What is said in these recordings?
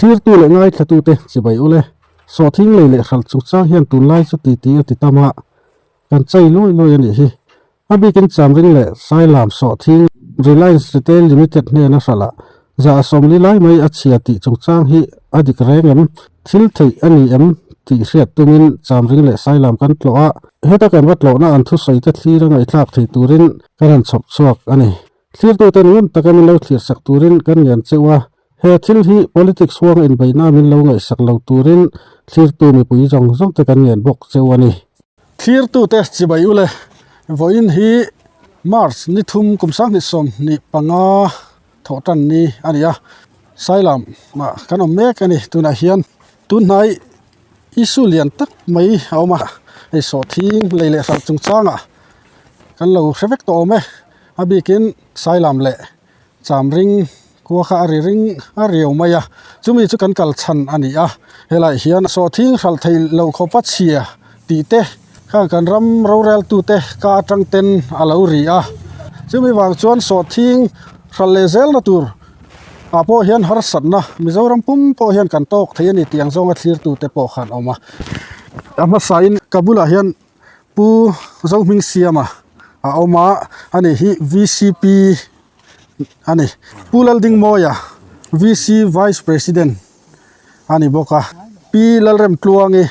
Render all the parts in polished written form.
Thlirtu leh ngaithlatute chibai ule. Sawhthing lei leh hralh chungchang hian tunlai chu titi a ti tam a, kan chei luai luai a nih hi. A bikin Chamring leh Sailam sawhthing Reliance Retail Limited hnena hralh ah za a sawmli lai mai a chhia tih chungchang hi a dik reng em? Thil theih a ni em? tih hriat tumin Chamring leh Sailam kan tlawh a, heta kan va tlawhna an thusawi te thlir a ngaihthlak thei turin kan han chhawp chhuak a ni. Thlirtute nuam taka min lo thlir sak turin kan ngen cheuh a, he thil hi politics huanga inbeihna min lo ngaihsak lo turin thlirtu mipui zawng zawng te kan ngen bawk cheuh a ni. Thlirtute chibai ule, vawiin hi March ni thum kum sanghnih 25 thawh tan ni a ni a, Sailam ah kan awm mek a ni tunah hian tunhnai issue lian tak mai a awm a, hei sawhthing lei leh hralh chungchangah kan lo hre vek tawh awm e, a bikin Sailam leh Chamring khua kha a ri ring a riau mai a, chumi chu kan kal chhan a ni a, helaiah hian sawhthing hralh theih loh khawpa chhia tih te khan kan ram rorel tute ka atang ten a lo ri a, chumi vang chuan sawhthing hralh leh zelna tur ah pawh hian harsatna Mizoram pum pawh hian kan tawk thei a ni tih ang zawnga thlir tute pawh khan a awm a, a hmasain ka bulah hian Pu Zohmingsiama a awm a, ani hi VCP a ni. Pu Laldingmawia VC Vice President a ni bawk a, Pi Lalremtluangi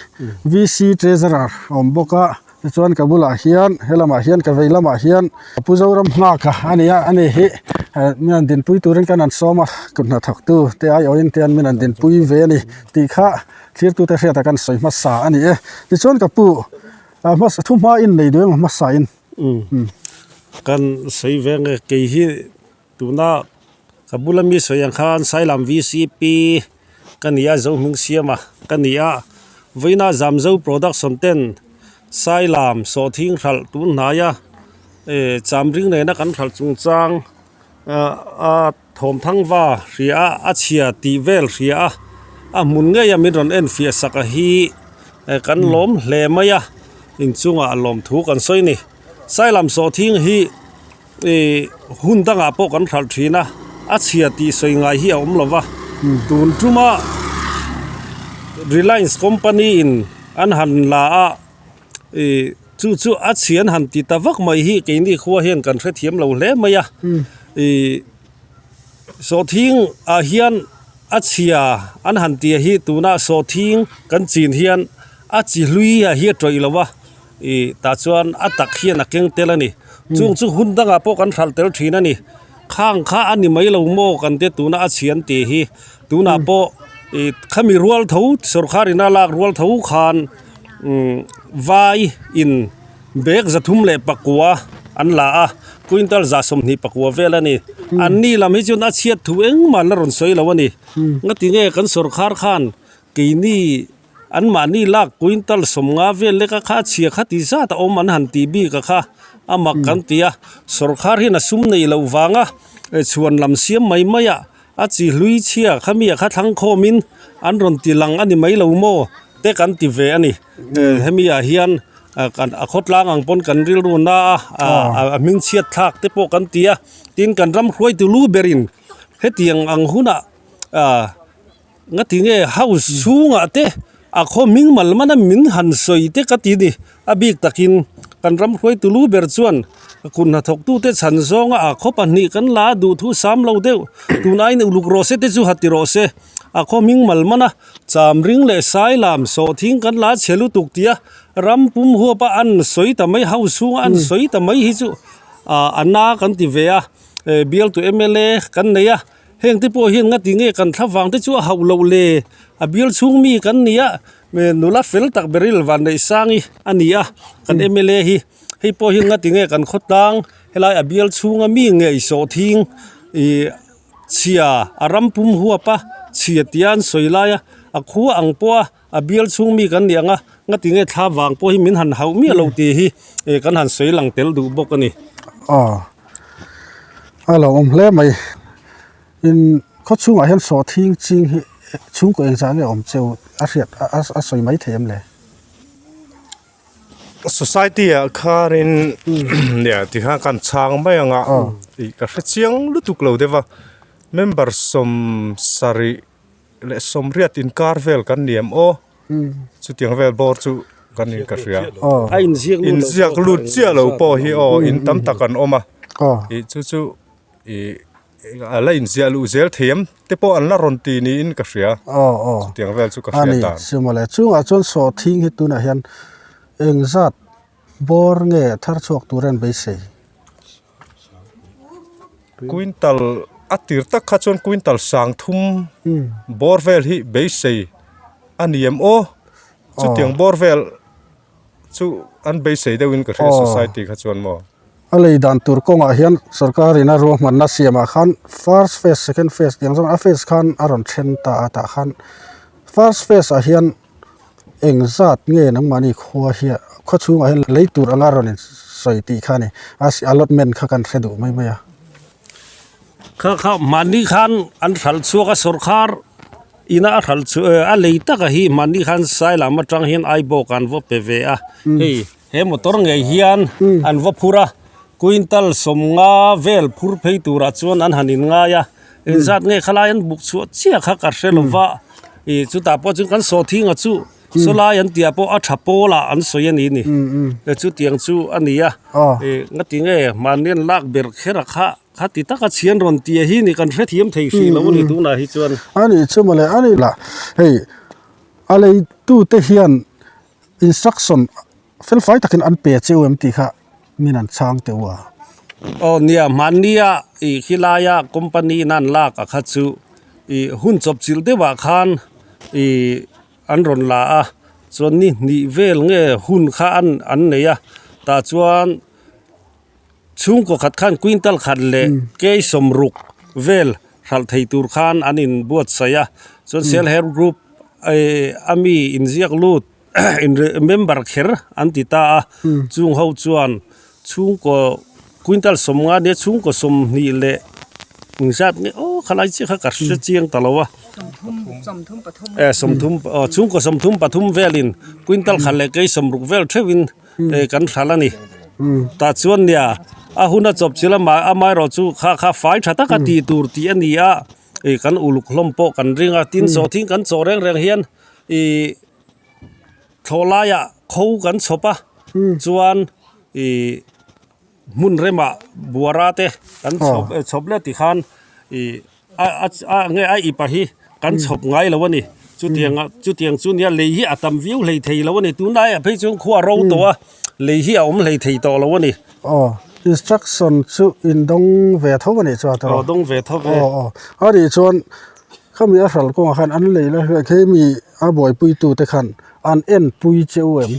VC Treasurer a awm bawk a, tichuan ka bulah hian he lamah hian ka vei lamah hian Pu Zoramnghaka a ni a, ani hi min han dinpui turin kan han sawm a, kut hnathawktu te aiawhin te hian min han dinpui ve a ni tih kha Thirtute hriatah kan sawi hmasa a ni e. Tichuan ka pu, hmasa thu hma in nei duh emaw hmasa in. Umm. Kan sawi ve nge kei hi tuna ka bula mi sawi ang khan Sailam VCP ka ni a, Zohming Siama ka ni a. Vawiina Zamzo Production ten Sailam sawhthing hralh tun hnaia Chamring nena kan hralh chungchang a thawmthang va hria a a chhia tih vel hria a a hmun ngei a min rawn en fiah sak a hi kan lawm hle mai a inchungah a lawm thu kan sawi a ni sailam sawhthing hi ih hun dangah pawh kan hralh thin a a chhia tih sawi ngai hi a awm lo va tun tuma Reliance company in an han la a. Ih chu chu a chhian han ti ta vak mai hi keini khua hian kan hrethiam lo hle mai a ih sawhthing ah hian a chhia an han tia hi tuna sawhthing kan chin hian a chi hlui ah hi a tawih lo a ih tah chuan a tak hian a keng tel a ni chung chu hun dangah pawh kan hralh tel thin a ni khang kha a ni mai lo maw kan tia tuna a chhian tih hi tunah pawh ih khami rual tho sawrkar in a lak rual tho khan. Vai in bag 309 an la a quintal 129 vel a ni an ni lam hi chuan a chhiat thu engmah an la rawn sawi lo a ni ngati nge kan sawrkhar khan keini an mahni lak quintal 50 vel leka kha a chhia kha ti zat a awm an han tih bik a kha a mak kan ti a sawrkhar hian a sum neih loh vanga chhuan lam siam mai mai a. A chi hlui chhia kha mi a kha thlang khawmin an rawn ti lang a ni mai lo maw te kan ti ve a ni. Hemi ah hian kan a khawtlang ang pawn kan rilru na a a hming chhiat thlak te pawh kan ti a, tin kan ram hruaitu lu berin hetiang ang hunah ngati nge house chhungah te a khaw hming mal mana min han sawi te ka ti ni. A bik takin kan ram hruaitu lu ber chuan kut hnathawktute chhan zawnga a khaw pahnih kan la a duh thu sam lo deuh. Tun aiin uluk rawh se te chu ha ti rawh se. A khaw hming mal mana cham ring leh sai lam sawhthing kan la chhe lutuk tia ram pum huapa an sawi ta mai house chhunga an sawi ta mai hi chu a na kan ti ve a. Bialtu mla kan nei a. Heng te pawh hian ngati nge kan thla vang te chu a hauh loh le? A bial chhung mi kan ni a, nula fel tak beril van neih sang hi a ni a, kan mla hi. Hei pawh hian ngati nge kan khawtlang helai a bial chhunga mi ngei sawhthing ih chhia a ram pum huap a, chhia tia an sawi lai a, a khua ang pawh a, a bial chhung mi kan ni ang a, ngati nge thla vang pawh hi min han hauh miah lo tih hi kan han sawi lang tel duh bawk a ni. Aw. A lo awm hle mai in khaw chhungah hian sawhthing ching hi chhungkaw engzah nge awm cheu a hriat a sawi mai thei em le? Society ah khanin nia tikhan kan chhang mai ang a ih ka hre chiang lutuk lo deuh a member 70. leh 80 inkar vel kan ni em aw chutiang vel bawr chu kan in ka hria A inziak lut lo inziak lut chiah lo pawh hi aw in tam tak an awm a ih chu chu ih a la inziah luh zel thei em te pawh an la rawn ti niin ka hria chutiang vel chu ka hria dan. A ni mawle chungah chuan sawhthing hi tunah hian engzat bawr nge thar chhuak tur an beisei. Quintal a tir tak kha chuan quintal sang thum bawr vel hi beisei a ni em aw chutiang bawr vel chu an beisei deuhin ka hria society kha chuan maw. A lei dan tur kawngah hian sorkar in a ruahmanna siamah khan first phase second phase tih ang zawng a phase khan a rawn then ta a tah khan first phase ah hian Eng zat nge nangmahni khua hian khaw chhungah hian lei tur anga rawn in sawi tih kha a ni a allotment kha kan hre duh mai mai a. Kha kha mahni khan an hralh chhuak a sawrkhar ina a hralh chhuah eh a lei taka hi mahni khan Sailam atang hian Aibawk an va pe ve a hei he motor ngei hian an va phur a quintal sawmnga vel phur phei turah chuan an han in ngai a. Engzat nge khalai an buk chhuah chiah kha ka hre lo va, ih chutah pawh chuan kan sawhthing a chu sawlai an tih ah pawh a tha pawl ah an sawi a ni ni chutiang chu a ni a, ih ngati nge mahni an lak ber kher a kha kha ti taka chhian rawn tih hi ni kan hrethiam thei hrih lo a ni tunah hi chuan. A nih chu mawle a ni lah hei a leitute hian instruction Felfai takin an pe cheu em tih kha min an chhang teuh a. Aw nia, hmannia ih khilaia company in an lak a kha chu ih hun chawp chilh deuhah khan ih an rawn la a, chuan ni hnih vel nge hun kha an an nei a, tah chuan chhungkaw khat khan quintal khat leh kei sawmruk vel hralh thei tur khan an inbuatsaih a, chuan self help group ih a mi inziak lut. Member kher an ti ta a, chung ho chuan chhungkaw quintal 50 nia chhungkaw 20 leh engzat nge aw khalai chiah kha ka hre chiang ta lo a, e 30 aw chhungkaw 33 velin quintal khat leh kei 60 vel theuhin kan hral a ni. Tah chuan nia a hun a chawp chilh a amaherawh chu kha kha fai tha taka tih tur tih a ni a, kan uluk hlawm pawh kan ring a, tin sawhthing kan chawh reng reng hian ih thlawh laiah kho kan chhawp a chuan ih hmun remah buara te kan chhawp chhawp leh tikhan ih a a nge a ipa hi kan chhawp ngai lo a ni chutiang ah chutiang chu nia lei hi a tam viau hlei thei lo a ni tunlaiah phei chuan khua a ro tawh a lei hi a awm hlei thei tawh lo a ni. Aw instruction chu in dawng ve tho a nih chuan aw dawng ve tho ve aw aw a nih chuan. Khami a hral kawngah khan an lei lai hriat khi mi a buaipuitu te khan an enpui che u em?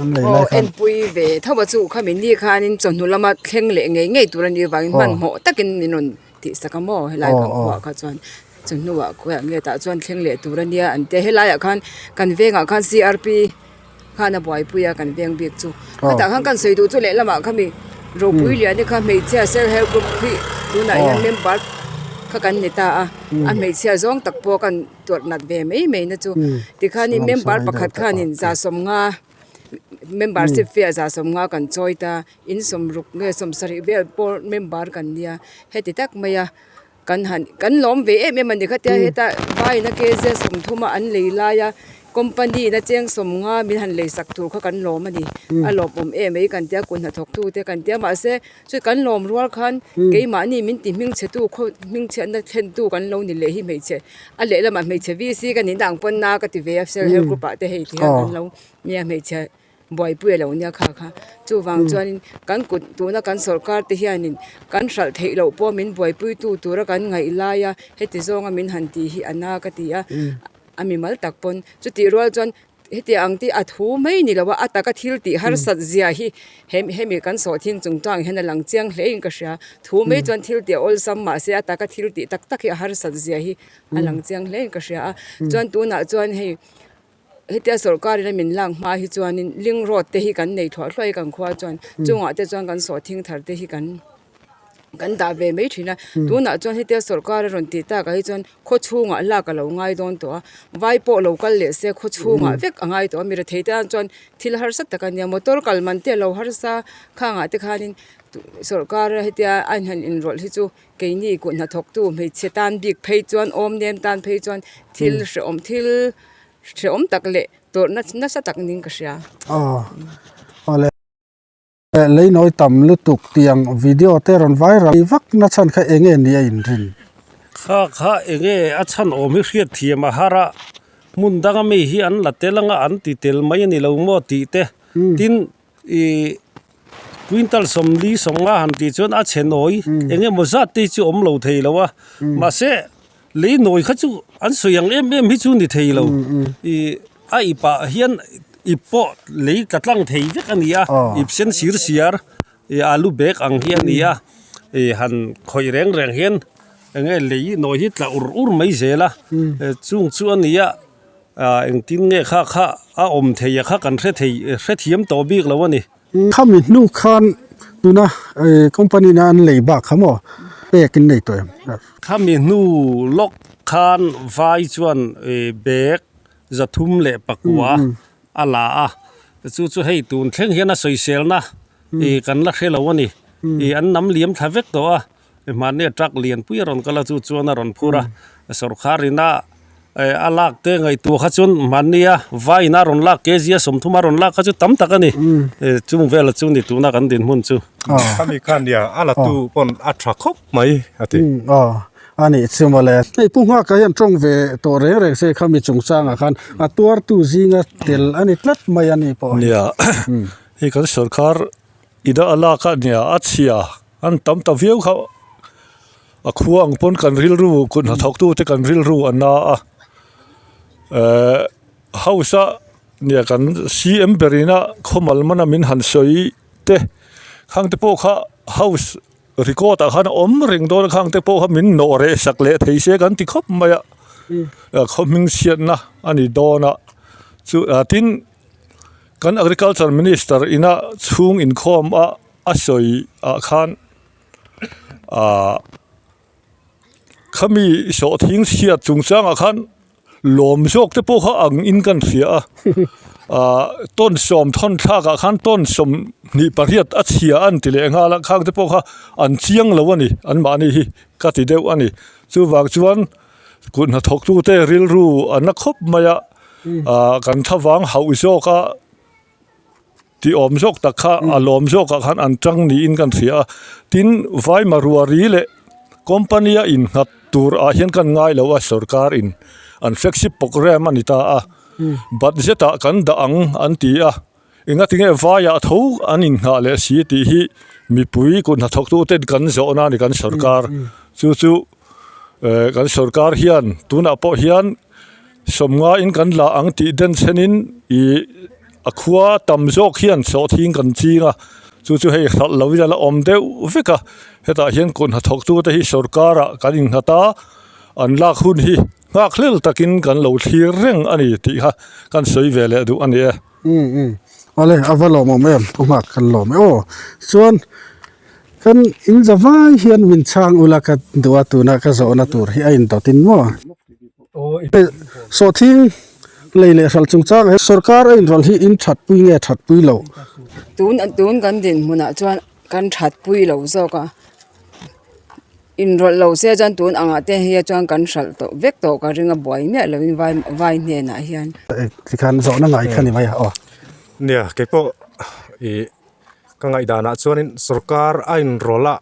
An lei lai Aw khan. enpui ve tho a chu khami ni khanin chawhnu lama thleng leh ngei ngei tur a nih avangin hmanhmawh takin min rawn tihsak a maw helai kan khuaah kha chuan chawhnuah khawiah nge tah chuan thleng leh tur a nia an tia helaiah khan kan vengah khan CRP khan a buaipui a kan veng bik chu khatah khan kan sawi duh chu lehlamah khami ropui lian te kha hmeichhia self help group hi tunah hian member kha kan ni ta a a hmeichhia zawng tak pawh kan tuarh nat ve mai mai na chu tikhanin member pakhat khanin za sawmnga membership fee ah za sawmnga kan chawi ta in sawmruk nge sawmsarih vel pawh member kan nia heti tak mai a. Kan han kan lawm ve em em a ni khatia heta vaiin a kz 30 a an lei lai a company in a cheng 50 min han lei sak tur kha kan lawm a ni a lawmawm em mai kan tia kut hnathawk tu te kan tia mahse chu kan lawm rual khan keimahni min ti hming chhe tu khaw hming chhiatna thlen tu kan lo ni leh hi hmeichhe a lehlamah hmeichhe VC ka nihna ang pawn na ka ti ve a self help group ah te hei ti hian kan lo nia hmeichhe. Buaipui a lo nia kha kha. Chuvang chuanin kan kut tuna kan sawrkar te hianin kan hralh theih loh pawh min buaipuitu tura kan ngaih lai a, heti zawnga min han tih hi a na ka ti a, a mimal tak pawn. Chutih rual chuan heti ang te a thu mai ni lo a, a taka thil tih harsat zia hi hemi kan sawhthing chungchang hian a lang chiang hle in ka hria. Thu mai chuan thil tih a awlsam mahse a taka thil tih tak tak hi a harsat zia hi a lang chiang hle in ka hria a. Chuan tunah chuan hei. Hetia sawrkar in a min lak hma hi chuanin link road te hi kan nei thluah thluah hi kan khua chuan chungah te chuan kan sawhthing thar te hi kan kan dah ve mai thin a tunah chuan hetia sawrkar a rawn tih takah hi chuan khaw chhungah lak a lo ngai dawn tawh a vai pawh lo kal leh se khaw chhungah vek a ngai tawh a mi rethei te tan chuan thil harsa tak a nia motor kal man te a lo harsa khangah te khanin. Sorkar hetia a han inrawlh hi chu keini kut hnathawktu hmeichhe tan bik phei chuan awm nem tan phei chuan thil hrehawm thil hrehawm tak leh tawrhna nasa tak niin ka hria. Aw awle leinawi tam lutuk tiang video te rawn viral vak na chhan kha eng nge ni a inrin? Kha kha eng nge a chhan awm hi hriat thiam a har a, hmun danga mi hi an la tel anga an ti tel mai a ni lo maw tih te tin Ih quintal 40 50 han tih chuan a chhe nawi eng emaw zat te hi chu awm lo thei lo a mahse lei nawi kha chu an sawi ang em em hi chu ni thei lo ih a ip ah hian ip pawh lei tla tlang thei vek a ni a ip sen sir siar ih alu bag ang hi a ni a ih han khawih reng reng hian eng nge lei nawi hi tla ur ur mai zel a chung chu a ni a. Ah engtin nge kha kha a awm thei a kha kan hre thei hrethiam tawh bik lo a ni. Khami hnu khan tuna company na an lei bak kha maw pek in nei tawh em? Khami hnu lawk khan vai chuan bag 304 a la a, chu chu hei tun thleng hian a sawiselna kan la hre lo a ni. An nam liam thla vek tawh a. Mahni a truck lianpui a rawn kal a chu chuan a rawn phur a sawrkhar ina a lak te ngaihtuah kha chuan mahni a vai ina a rawn lak kg a 30 a rawn lak kha chu tam tak a ni chung vel chu ni tuna kan dinhmun chu. Khami khan nia a la tu pawn a tha khawp mai a ti. Aw a nih chu mawle. Hei Pu Nghaka hian tawng ve tawh reng reng se khami chungchangah khan a tuartu zinga tel a ni tlat mai a ni pawh. Nia hei kan sawrkhar Ina a lak a nia a chhia an tam ta viau kha a khua ang pawn kan rilru kut hnathawk tu te kan rilru a na a ehh house a nia kan C_M ber ina khawmal mana min han sawi te khang te pawh kha house record ah khan a awm reng dawn a khang te pawh kha min nawh reh sak leh thei se kan ti khawp mai a khaw hming chhiatna a ni dawn a chu tin. Kan Agriculture Minister ina chhung inkhawm a a sawi ah khan ahh khami sawhthing chhiat chungchangah khan lawm zawk te pawh kha ang in kan hria a ahh tawn sawm thawn thlak ah khan tawn 28 a chhia an ti leh nghal a khang te pawh kha an chiang lo a ni an mahni hi ka ti deuh a ni chuvang chuan. Kut hnathawktute rilru a na khawp mai a, ah kan thlavang hauh zawk a tih awm zawk tak kha a lawm zawkah khan an tang niin kan hria a, tin Vaima ruari leh company a innghat tur ah hian kan ngai lo a sorkar in an flagship programme a ni ta a, budget ah kan dah ang an ti a. Engatinge vaiah tho an innghah leh si tih hi mipui kut hnathawktuten kan zawhna a ni kan sorkar. Chu chu eh kan sorkar hian tunah pawh hian sawmngaiin kan la ang tih den chenin ih a khua tam zawk hian sawhthing kan ching a, chu chu hei hralh lovin a la awm deuh vek a, hetah hian kut hnathawktute hi sorkarah kan innghat a, an lak hun hi nghakhlel takin kan lo thlir reng a ni tih kha kan sawi ve leh duh a ni e. Umm umm awle a va lawmawm em pu nghak kan lawm e aw chuan kan in za vai hian min chhang ula ka duh a tuna ka zawhna tur hi a indawt in maw sawhthing lei leh hralh chungchang ah hian sorkar a inrawlh hi in that pui nge that pui lo. Tun tun kan dinhmunah chuan kan that pui lo zawk a. Inrawlh lo se chuan tun angah te hi chuan kan hralh tawh vek tawh ka ring a buai miah lo in vai vai hnenah hian. Tikhan zawhna ngai kha ni mai a aw. Nia keipawh ih ka ngaihdanah chuanin sorkar a inrawlh a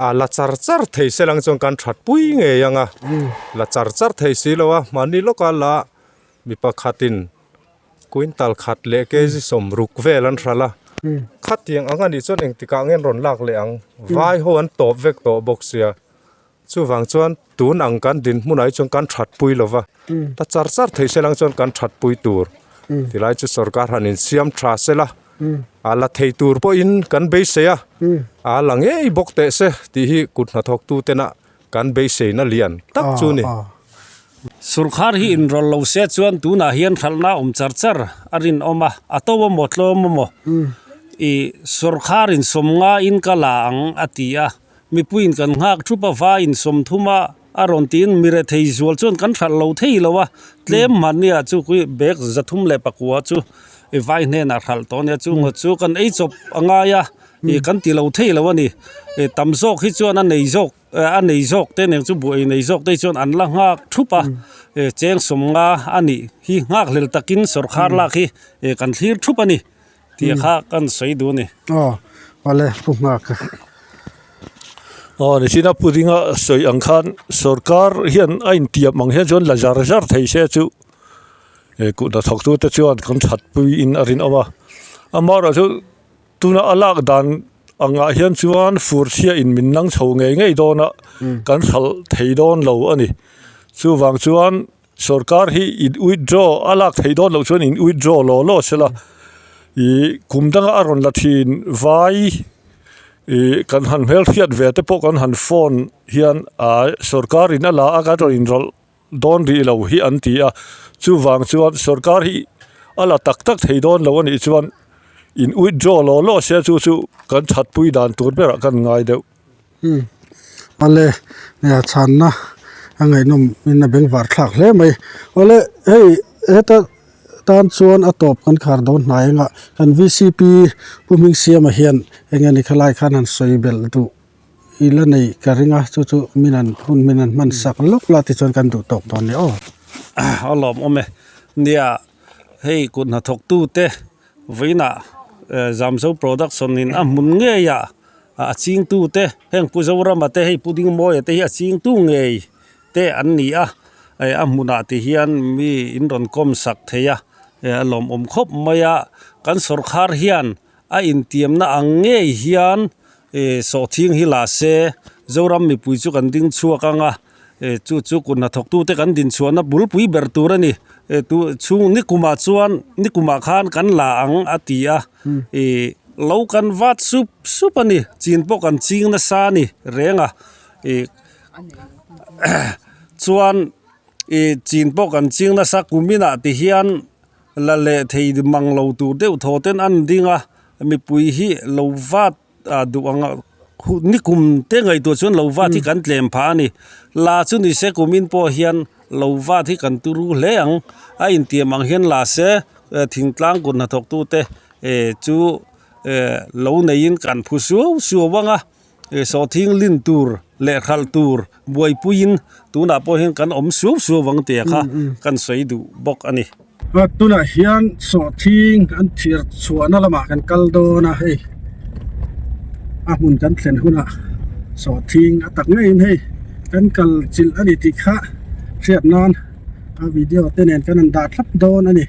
a la char char thei se lang chuan kan that pui ngei ang a la char char thei si lo a mahni lawka la mi pakhatin Quintal khat leh kg 60 vel an hralh a, khatiang ang a nih chuan engtikah nge an rawn lak leh ang, vai ho an tawp vek tawh bawk sia, chuvang chuan tun ang kan dinhmunah hi chuan kan that pui lo va, ta char char thei se lang chuan kan that pui tur, tilai chu sorkar han insiam tha se la, a la thei tur pawhin kan beisei a, a la ngei bawk teh se tih hi kut hnathawktu tena Kan beiseina lian tak chu ni. Surkhar hi inrawlh lo se chuan tunah hian hralhna awm char char a rinawm a, a to emaw tlawm emaw ih sawrkharin 50 in ka la ang a ti a, mipuiin kan nghak thup a, vaiin 30 a a rawn tiin mi rethei zual chuan kan hralh lo thei lo a, tlem mahnia chu kui bag 304 chu vai hnenah hralh tawh a nia, chungah chu kan ei chawp a ngai a. Ih kan ti lo thei lo a ni. Ih tam zawk hi chuan a nei zawk a nei zawk te nen chu buai nei zawk te hi chuan an la nghak thup a. Ih cheng sawmnga a nih hi nghak hlel takin sawrkhar lak hi ih kan thlir thup a ni tih kha kan sawi duh a ni. Aw awle pu nghak a. Aw nichina pu dinga sawi ang khan sawrkar hian a intiam ang hian chuan la zar zar thei se chu He kut hnathawktute chuan kan thatpuiin a rinawm a, amaherawhchu tuna a lak dan angah hian chuan fur chhiain min nang chho ngei ngei dawn a, kan hralh thei dawn lo a ni. Chuvang chuan sorkar hi in withdraw a lak theih dawn loh chuan in withdraw law law sela, ih kum danga a rawn la thin vai ih kan han hmelhriat ve te pawh kan han phone hian ah sorkarin a la a kan rawn inrawlh. Dawn rih lo hi an ti a, chuvang chuan sorkar hi a la tak tak thei dawn lo a nih chuan in withdraw law law se chu chu kan thatpui dan tur berah kan ngai deuh. Umm awle nia chhanna a ngaihnawm in a bengvar thlak hle mai. Awle hei heta tan chuan a tawp kan khar dawn hnai anga kan VCP Pu Hmingsiama hian eng nge ni khalai khan han sawi belh duh. I la nei ka ring a, chu chu min an hun min an hman sak lawk la tichuan kan duh tawk dawn nia aw. A lawmawm e. Nia, hei kut hnathawktute vawiinah Zamzo Production in a hmun ngeiah a chingtute heng Pu Zorama te hei Pu Dingmawia te hi a chingtu ngei te an ni a, a hmunah ti hian mi in rawn kawm sak thei a, a lawmawm khawp mai a, kan sawrkhar hian A intiamna ang ngei hian sawhthing hi la se, Zoram mipui chu kan ding chhuak ang a, chu chu kut hnathawktute kan dinchhuahna bulpui ber tur a ni. Chhung nikumah chuan nikumah khan kan la ang a ti a, lo kan vat sup sup a ni, chin pawh kan ching nasa a ni reng a, chuan chin pawh kan ching nasa kuminah ti hian. La leh thei mang lo tur deuh thaw ten an ding a, mipui hi lo vat ah duh ang a nikum te ngaihtuah chuan lo vat hi kan tlem phah a ni. La chu ni se kumin pawh hian lo vat hi kan turu hle ang, a intiam ang hian la se thingtlang kut hnathawk tute eh chu eh lo neiin kan phu suau suau ang a. Sawhthing lin tur leh hralh tur buaipuiin tunah pawh hian kan awm suau suau vang tia kha kan sawi duh bawk a ni. Tunah hian sawhthing an thir chhuahna lamah kan kal dawn a hei a hmun kan thlen hunah sawhthing a tak ngeiin hei kan kal chilh a ni tih kha hriat nan a video te nen kan han dah thlap dawn a ni.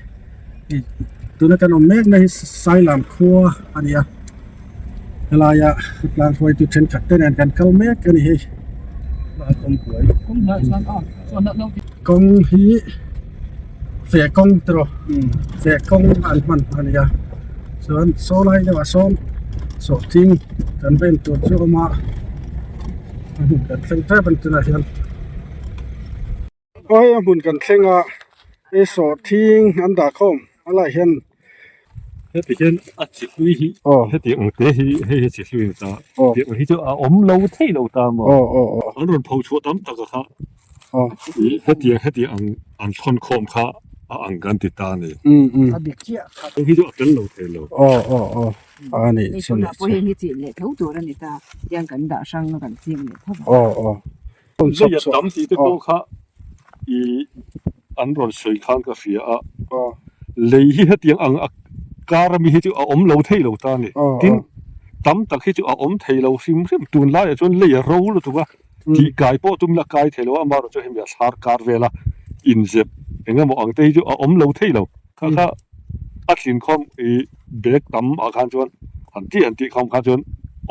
Tuna kan awm mek na hi Sailam khua a ni a helaia tlang hruaitu thenkhat te nen kan kal mek a ni hei kawng hi feh kawng te rawh feh kawng an hman a ni a chuan saw lai deuhah sawn sawhthing kan ven tur chu a awm a a hmun kan thleng tep a ni tunah hian. Aw hei a hmun kan thleng a hei sawhthing an dah khawm a lai hian heti hian a chi hlui hi aw heti ang te hi hei hi chi hlui a ni ta aw heti ang hi chu a awm lo thei lo ta maw aw aw aw an rawn pho chhuah tam tak a kha aw hetiang heti ang an thawn khawm kha a ang kan ti ta a ni um um a dik chiah kha hei hi chu a tel lo thei lo aw aw aw a ni hei tunah pawh heng hi chih leh tho tur a ni ta tiang kan dah hrang a kan ching leh tho a aw aw Lei a tam tih te pawh kha ih an rawn sawi khan ka hria a, lei hi hetiang ang a kar ami hi chu a awm lo thei lo ta a ni. Tin, tam tak hi chu a awm thei lo hrim hrim. Tunlaiah chuan lei a ro lutuk a, tih kai pawh tum ila kai thei lo a, amaherawh chu hemi a thlar kar vela inzep eng emaw ang te hi chu a awm lo thei lo. Kha kha a tlin khawm i bag tam ah khan chuan han tih han tih khawm khan chuan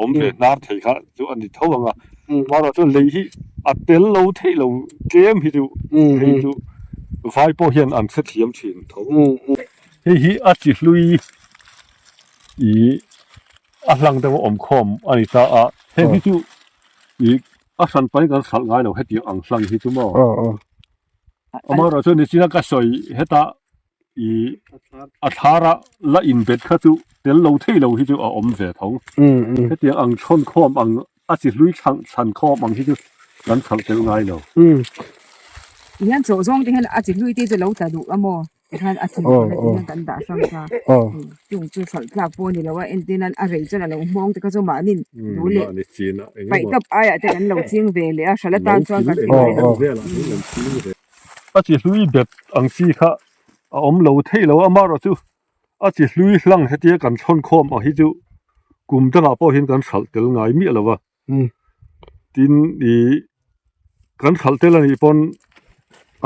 awm ve hnar thei kha chu a ni tho ang a, amaherawh chuan lei hi a tel lo theih lo tlem hi chu hei chu vai pawh hian an hrethiam thin tho. Hei hi a chi hlui i a hlang deuh a awm khawm a ni ta a, heng hi chu i a hran pahin kan hralh ngai lo hetiang ang hlang hi chu maw. Amaherawh chu nichina ka sawi heta i a thlara la inbet kha chu tel lo thei lo hi chu a awm ve tho. Hetiang ang thawn khawm ang a chi hlui thlan thlan khawm ang hi chu kan khalh tel ngai lo. Tihian chawh zawng te hian a chi hlui te chu lo tla duh a maw? Tikhan a thil pawh na ti hian kan dah hrang ta. Chung chu hralh tlak pawh a ni lo a, entir nan a rei chuan a lo hmawng te kha chu mahni duh leh paih tawp aiah te kan lo ching ve leh a, hralh atan chuan kan ti ngai lo. A chi hlui bet ang chi kha a awm lo theih lo a, amaherawhchu a chi hlui hlang hetia kan thlawn khawm ang hi chu kum dangah pawh hian kan hralh tel ngai miah lo va. Tin ih kan hralh tel anih pawn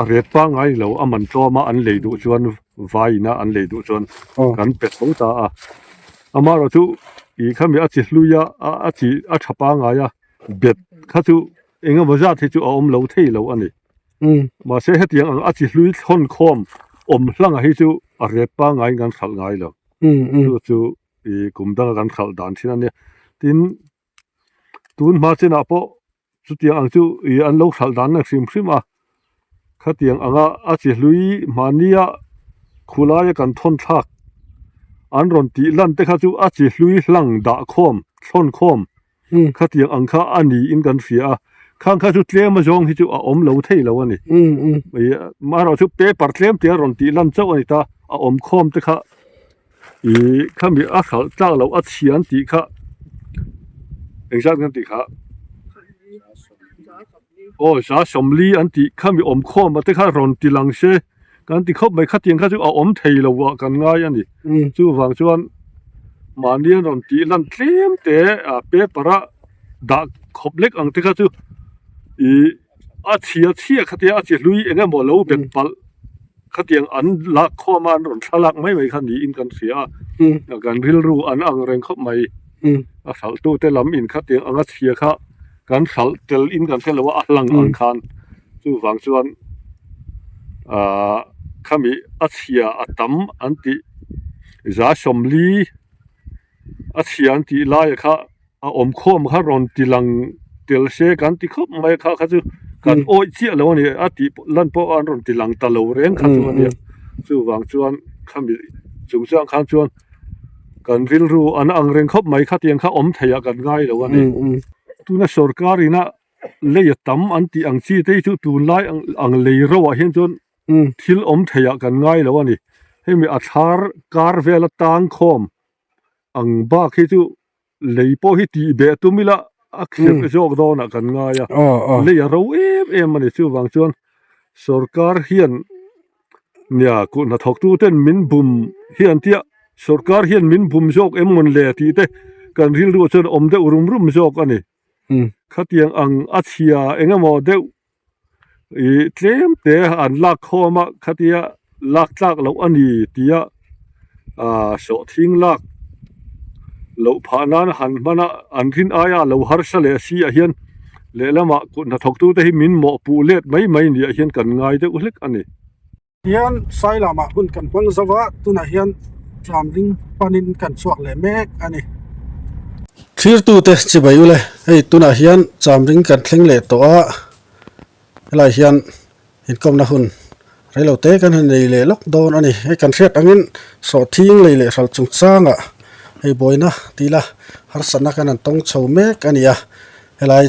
a ret pangngai ni lo a man tlawm a an lei duh chuan vai ina an lei duh chuan kan pe tho ta a amaherawh chu ih khami a chi hlui a a chi a tha pangngai a bet kha chu eng emaw zat hi chu a awm lo thei lo a ni mahse hetiang ang a chi hlui thlawn khawm awm hlangah hi chu a ret pangngai in kan hralh ngai lo chu chu ih kum danga kan hralh dan thin a nia tin. Tun hma chinah pawh chutiang ang chu ih an lo hralh dan na hrim hrim a, khatiang anga a chi hlui mahnia khulaia kan thawn thlak an rawn tih lan te kha chu a chi hlui hlang dah khawm thlawn khawm khatiang ang kha a niin kan hria a, khang kha chu tlem azawng hi chu a awm lo thei lo a ni. Ih amaherawhchu paper tlem te a rawn tih lan chauh a ni ta, a awm khawm te kha. Ih khami a hralh tlak loh a chhia an tih kha engzat nge an tih kha aw za sawmli an tih khami awm khawm a te kha rawn ti lang se kan ti khawp mai khatiang kha chu a awm thei lo ah kan ngai a ni chuvang chuan mahni an rawn tih lan tlem te ah paper a dah khawp lek ang te kha chu ih. A chhia chhia khatia a chi hlui eng emaw lo bet palh khatiang an lak khawm a an rawn thlalak mai mai kha niin kan hria a kan rilru an ang reng khawp mai a hralh tu te lam in khatiang anga chhia kha kan hralh tel in kan hre lo a a hlang ang khan chuvang chuan ahh khami a chhia a tam an tih za sawmli a chhia an tih lai kha. A awm khawm kha rawn ti lang tel se kan ti khawp mai a kha kha chu kan awih chiah lo a ni a tih lan pawh an rawn ti lang ta lo reng kha chu a nia chuvang chuan khami chung chuan khan chuan kan rilru an ang reng khawp mai khatiang kha awm theiah kan ngai lo a ni tuna sorkar ina lei a tam an tih ang chi te hi chu tunlai ang lei ro ah hian chuan thil awm theiah kan ngai lo a ni hemi a thlar kar vela tang khawm ang bak hi chu Lei pawh hi tih beh tum ila a khirh zawk dawnah kan ngai a, lei a ro em em a ni. Chuvang chuan sorkar hian nia kut hnathawktu ten min bum hi an tia, sorkar hian min bum zawk em mawn le tih te kan rilruah chuan awm deuh rum rum zawk a ni. Khatiang ang a chhia eng emaw deuh Ih tlem te an lak khawm a khatia lak tlak loh a ni tia ah sawhthing lak loh phah nan han hman a an rin aia lo harsa leh si ah hian lehlamah kut hnathawk tu te hi min mawhpuh let mai mai ni ah hian kan ngai deuh hlek a ni. Hian Sailamah hun kan hmang zo a, tunah hian Tlamring panin kan chhuak leh mek a ni. Thirtute chibai ule, hei tunah hian Chamring kan thleng leh tawh a, helai hian inkawmna hun reilo te kan han nei leh lawk dawn a ni. Hei kan hriat angin sawhthing lei leh hral chungchangah hei buaina tila harsatna kan han tawng chho mek a ni a, helai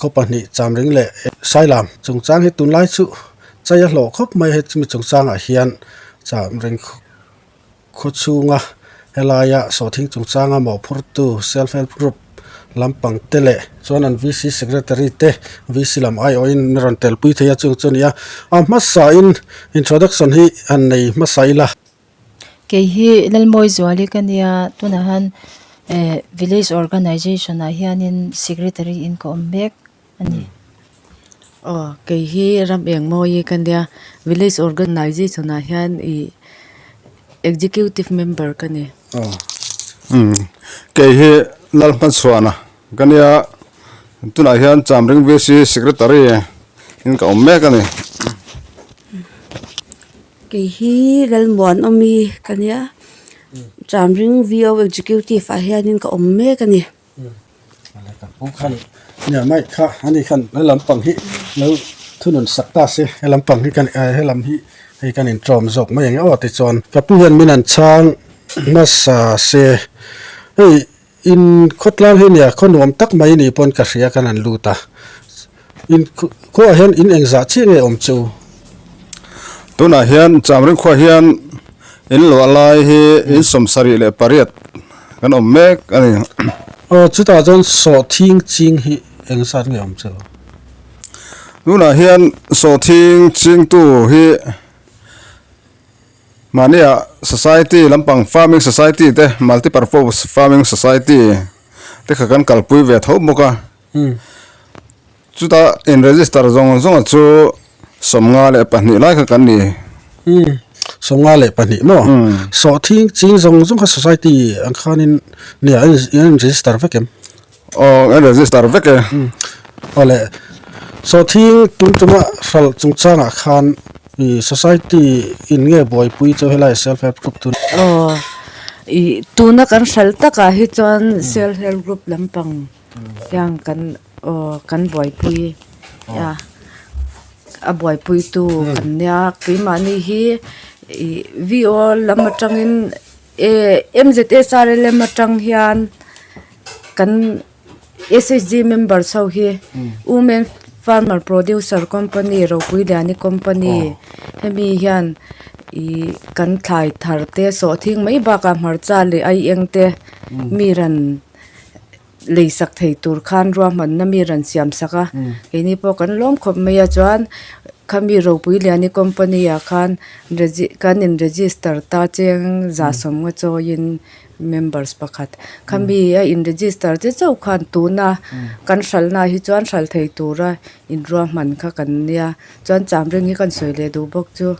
khaw pahnih Chamring leh Sailam chungchang hi tunlai chu Chai a hlawh khawp mai hei chumi chungchangah hian cham reng khaw chhunga helaia sawhthing chungchanga mawhphurtu self help group lampang te leh chuan an V C secretary te V C lam aiawhin an rawn telpui thei a chung chu a ni a a hmasain introduction hi han nei hmasa ila. Kei hi Lalmawizuali ka nia tunah hian eh village organization ah hianin secretary in ka awm mek. a ni. Aw kei hi ram eng mawi ka nia village organization ah hian ih executive member ka ni. Aw umm kei hi Lalhmachhuana ka nia tunah hian Chamring VC secretary in ka awm mek a ni. Kei hi Lalmuanawmi ka nia Chamring VO executive ah hianin ka awm mek a ni. Nia mic kha ani khan he lampang hi lo thunun sak ta se he lampang hi kan he lam hi hei kan intawm zawk mai ang e aw tichuan ka pu hian min an chhang hmasa se hei in khawtlang hi nia khaw nuam tak mai ni pawn ka hria kan han lut a in khuaah hian in engzah chiah nge awm chu. Tunah hian Chamring khua hian in luah lai hi in 78 kan awm mek a ni. Aw chutah chuan sawhthing ching hi eng zat nge awm chu? Tunah hian sawhthing chingtu hi mahnia society lampang farming society te multi purpose farming society te kha kan kalpui ve tho bawk a. Chuta in register zawng zawnga chu 52 lai kha kan ni. Umm 52 maw? Sawhthing ching zawng zawng kha society ang khanin nia an in register vek em? Aw an register vek e. Aw le sawhthing tum tuma hralh chungchangah khan i society in nge buaipui chu helai self help group chu? Aw i tuna kan hralh takah hi chuan self help group lampang Hian kan aw kan buaipui a a buaipuitu kan nia keimahni hi ih VO lam atangin eh M_Z_S_R_L_M atang hian kan S_H_G members ho hi women farmer producer company Ropuiliani company hemi hian ih kan thlai thar te sawhthing mai bakah hmarcha leh aieng te mi ran. Lei sak thei tur khan ruahmanna mi rawn siam sak a, keini pawh kan lawm khawp mai a chuan khami ropui liani company ah khan regi kan in register ta cheng za sawmnga chawiin members pakhat khami a in register che chauh khan tuna kan hralhna hi chuan hralh thei tura in ruahman kha kan nia chuan chamring hi kan sawi leh duh bawk chu.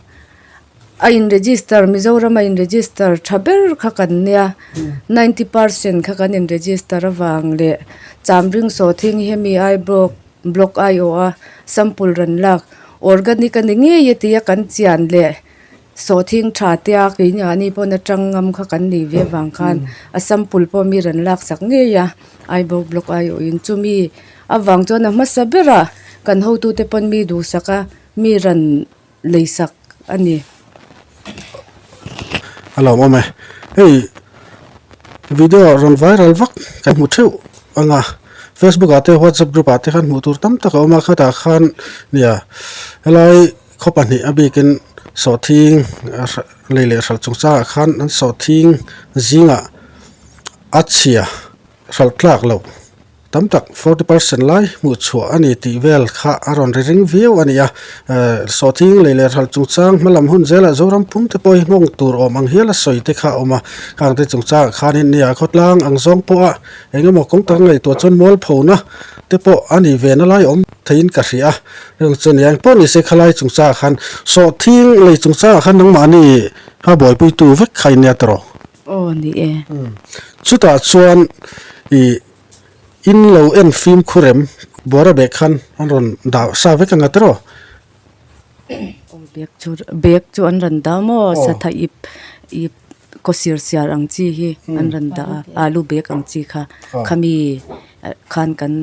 A in register Mizoram a in register tha ber kha kan nia ninety percent kha kan in register avang leh Chamring sawhthing hi hemi ai block block aiawh a sample rawn lak organic a ni ngei a tia kan chian leh sawhthing tha tia keini ah ni pawn atang ngam kha kan nih ve avang khan a sample pawh mi rawn lak sak ngei a Aibawk block aiawh in chumi avang chuan a hmasa berah kan hotute pawn mi duhsak a mi rawn. Leisak a ni. A lo awm e. Hei video rawn viral vak kan hmu theuh ang a, Facebook ah te WhatsApp group ah te khan hmuh tur tam tak a awm a, khatah khan nia helai khaw pahnih a bikin sawhthing lei leh hralh chungchangah khan an sawhthing zingah a chhia hralh tlak loh. Tam tak, 40% lai hmuh chhuah a ni tih vel kha a rawn ri ring viau a ni a. Sawhthing lei leh hralh chungchang hmalam hun zelah Zoram pum te pawh hi nghawng tur awm ang hial a sawi te kha a awm a. Khang te chungchangah khanin nia khawtlang ang zawng pawha eng emaw kawng tak ngaihtuah chuan mualphona te pawh a ni ve na lai awm theiin ka hria a. Reng chu nia engpawh ni se khalai chungchangah khan sawhthing lei chungchangah khan nangmahni kha buaipuitu vek kha in nia tawh. Aw ni e. Chutah chuan i In lo en fimkhur em? Buara bag khan an rawn dah sa vek anga tiraw? Aw bag chu bag chu an rawn dah maw satha ip ip kaw sir siar ang chi hi an rawn dah a alu bag ang chi kha khami khan kan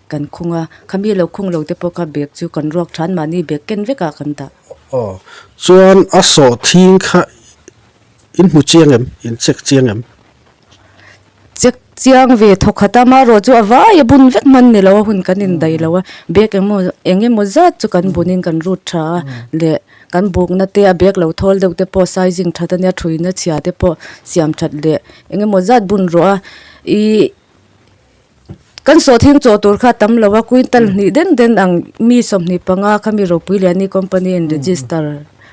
kan khung a khami lo khung lo te pawh kha bag chu kan ruak than mahni bag ken vek ah kan dah. Aw chuan a sawhthing kha in hmu chiang em? In check chiang em? Check chiang ve thawk khat a amaherawh chu a vai a bun vek hman ni lo a hun kan indaih lo a bag eng emaw eng emaw zat chu kan bunin kan rut tha a leh kan bukna te a bag lo thawl deuh te pawh sizing that ania thuina chhia te pawh siam that leh eng emaw zat bun rawh a ihh Kan sawhthing chaw tur kha tam lo a, quintal hnih den den ang mi 25 kha mi ropui liani company in register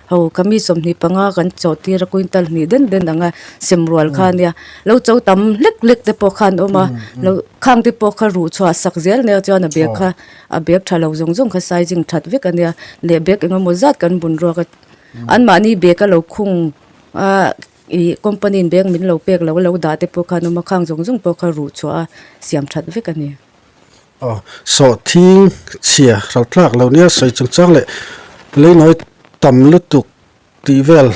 ho kha mi 25 kan chaw tir a quintal hnih den den ang a sem rual kha ania lo cho tam hlek hlek te pawh khan awm a lo khang te pawh kha ruh chhuah sak zel nia chuan a bag kha a bag tha lo zawng zawng kha sizing that vek ania leh bag engemaw zat kan bun ruak a anmahni bag a lo khung a. Ih company in bank min lo pek lo a lo dah te pawh khan awm a khang zawng zawng pawh kha ruh chhuah a siam that vek a ni. Aw sawhthing chhia hralh tlak lo nia sawi chungchang leh leinawi tam lutuk tih vel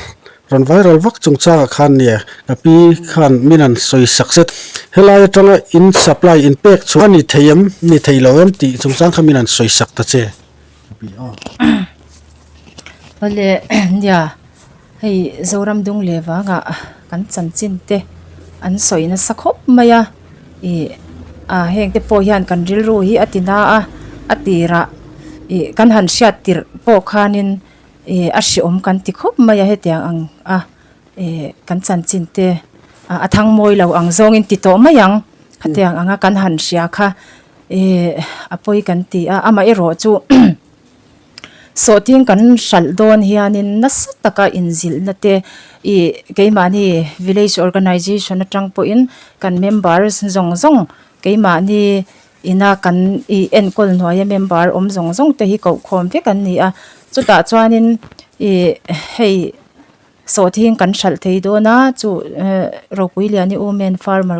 rawn viral vak chungchangah khan nia ka pi khan min han sawi sak zet. Helai atanga in supply in pek chhuah a ni thei em ni thei lo em tih chungchang kha min han sawi sak ta che ka pi aw. Awle nia. Hei Zoram dung leh vangah kan chanchin te an sawi nasa khawp mai a ih ah heng te pawh hian kan rilru hi a ti na a a tirah ih kan han hriat tirh pawh khanin. Ih a hreawm kan ti khawp mai a hetiang ang a ih kan chanchin te a thang mawi lo ang zawngin ti tawh mai ang hetiang anga kan han hria kha ih a pawi kan ti a amaherawh chu sawhting kan hralh dawn hianin nasa taka inzilhna te ih keimahni village organization atang pawhin kan member zawng zawng keimahni. Ina kan ih enkawl hnuaia member awm zawng zawng te hi koh khawm vek an ni a, chutah chuanin ih hei sawhthing kan hralh thei dawn a chu eh Ropuiliani Women Farmer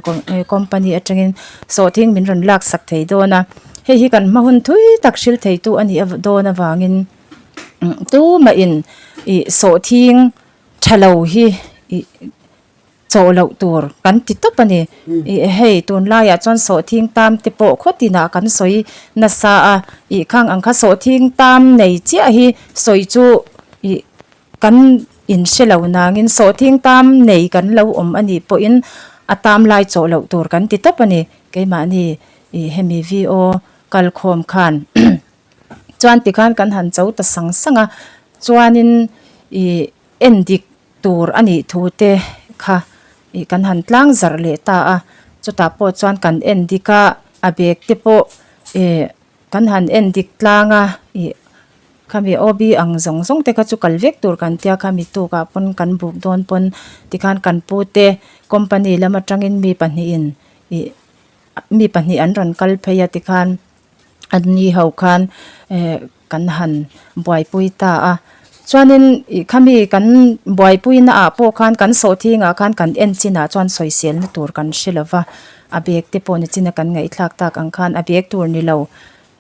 Company atangin sawhthing min rawn lak sak thei dawn a, hei hi kan hma hun thui tak hril thei tu a nih dawn avangin tumahin ih sawhthing tha lo hi ih. Chawh loh tur kan ti tawp a ni. Ih hei tunlaiah chuan sawhthing tam te pawh khaw tinah kan sawi nasa a, ih khang ang kha sawhthing tam nei chiah hi sawi chu ih kan inhre lo nangin sawhthing tam nei kan lo awm a nih pawhin a tam lai chawh loh tur kan ti tawp a ni. Keimahni ih hemi VO kalkhawm khan chuan tikhan kan han cho ta sang sang a, chuanin ih endik tur a nih thu te kha ih kan han tlang zarh leh ta a, chutah pawh chuan kan en dik a, a bag te pawh ih kan han en dik tlang a ih khami OB ang zawng zawng te kha chu kal vek tur kan tia khami tukah pawn kan buk dawn pawn tikhan kan pu te company lam atangin mi pahnihin ih mi pahnih an rawn kal phei a tikhan. An ni ho khan eh kan han buaipui ta a chuanin ih khami kan buaipui na ah pawh khan kan sawhthing ah khan kan en chin ah chuan sawisel na tur kan hre lo va a bag te pawh ni chin a kan ngaihthlak tak ang khan a bag tur ni lo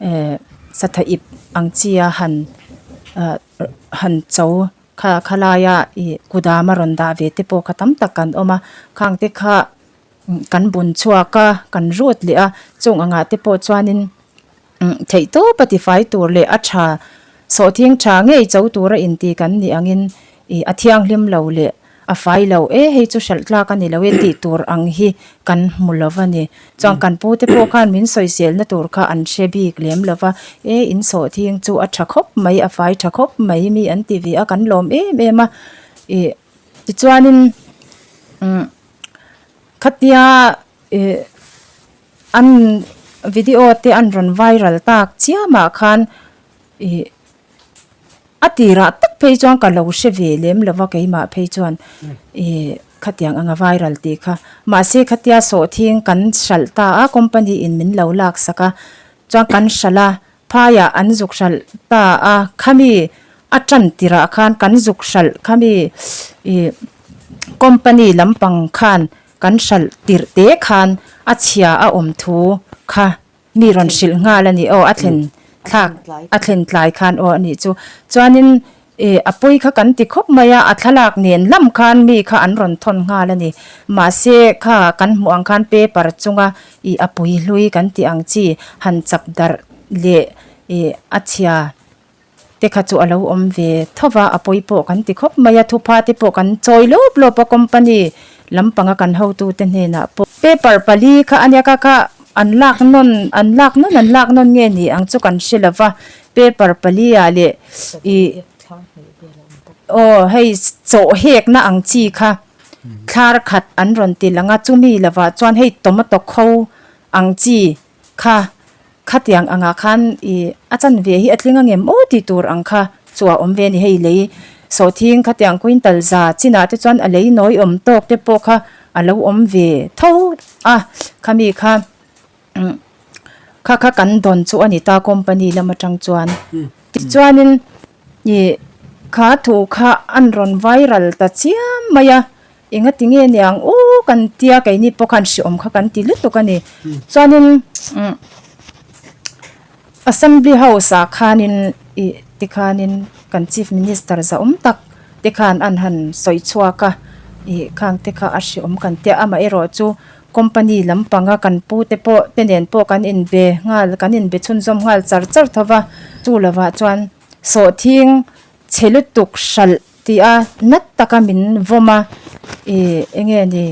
eh satha ip ang chi a han ah han cho kha khalaia ih kudam a rawn dah ve te pawh kha tam tak kan awm a khang te kha. Kan bun chhuak a, kan rut leh a, chung angah te pawh chuanin theih tawp a tifai tur leh a tha sawhthing tha ngei cho tura inti kan nih angin ih a thianghlim lo leh a fai lo e hei chu hralh tlak a ni lo e tih tur ang hi kan hmu lo va ni. Chuan kan pu te pawh khan min sawiselna tur kha an hre bik lem lo va, e in sawhthing chu a tha khawp mai a fai tha khawp mai mi an ti ve a kan lawm em em a ih tichuanin umm. Khatia ih an video te an rawn viral tak chiamah khan ih a tirah tak phei chuan ka lo hre ve lem lo va keimah phei chuan ih khatiang anga viral tih kha mahse khatia sawhthing kan hralh ta a company in min lo lak sak a chuan kan hralh a. Phaiah an zuk hralh ta a, khami a tan tirah khan kan zuk hralh khami ih company lampang khan kan hralh tirh te khan a chhia a awm thu kha mi rawn hrilh nghal a ni aw a thlen thlak a thlen tlai khan aw a nih chu chuanin Ih, a pawi kha kan ti khawp mai a, a thlalak nen lam khan mi kha an rawn thawn nghal a ni. Mahse, kha kan hmuh ang khan paper chunga ih a pui hlui kan tih ang chi han chap darh leh ih a chhia te kha chu a lo awm ve tho va, a pawi pawh kan ti khawp mai a, thupha te pawh kan chawi lawp lawp a company lampanga kan hotute hnenah pawh. Paper pali kha a nia kha kha an lak nawn an lak nawn an lak nawn nge ni ang chu kan hre lo va, Paper pali ah leh ih aw hei chawh hek na ang chi kha thlar khat an rawn ti lang a chumi lovah chuan hei tomato kho ang chi kha khatiang angah khan ih a chanve hi a tling angem aw tih tur ang kha chu a awm ve a ni hei lei sawhthing khatiang quintal za chinah te chuan a lei nawi awm tawk te pawh kha a lo awm ve tho a khami kha. Kha kha kan dawn chu a ni ta company lam atang chuan tichuanin ih kha thu kha an rawn viral ta chiam mai a engati nge niang u kan tia keini pawh khan hreawm kha kan ti lutuk a ni chuanin umm assembly house ah khanin ih tikhanin kan chief minister zahawm tak te khan an han sawi chhuak a ih khang te kha a hreawm kan tia amaherawh chu. Company lampanga kan pu te pawh te nen pawh kan inbe nghal kan inbe chhunzawm nghal char char tho va, chu lovah chuan sawhthing chhe lutuk hralh tih a nat taka min vawm a, ih eng nge ni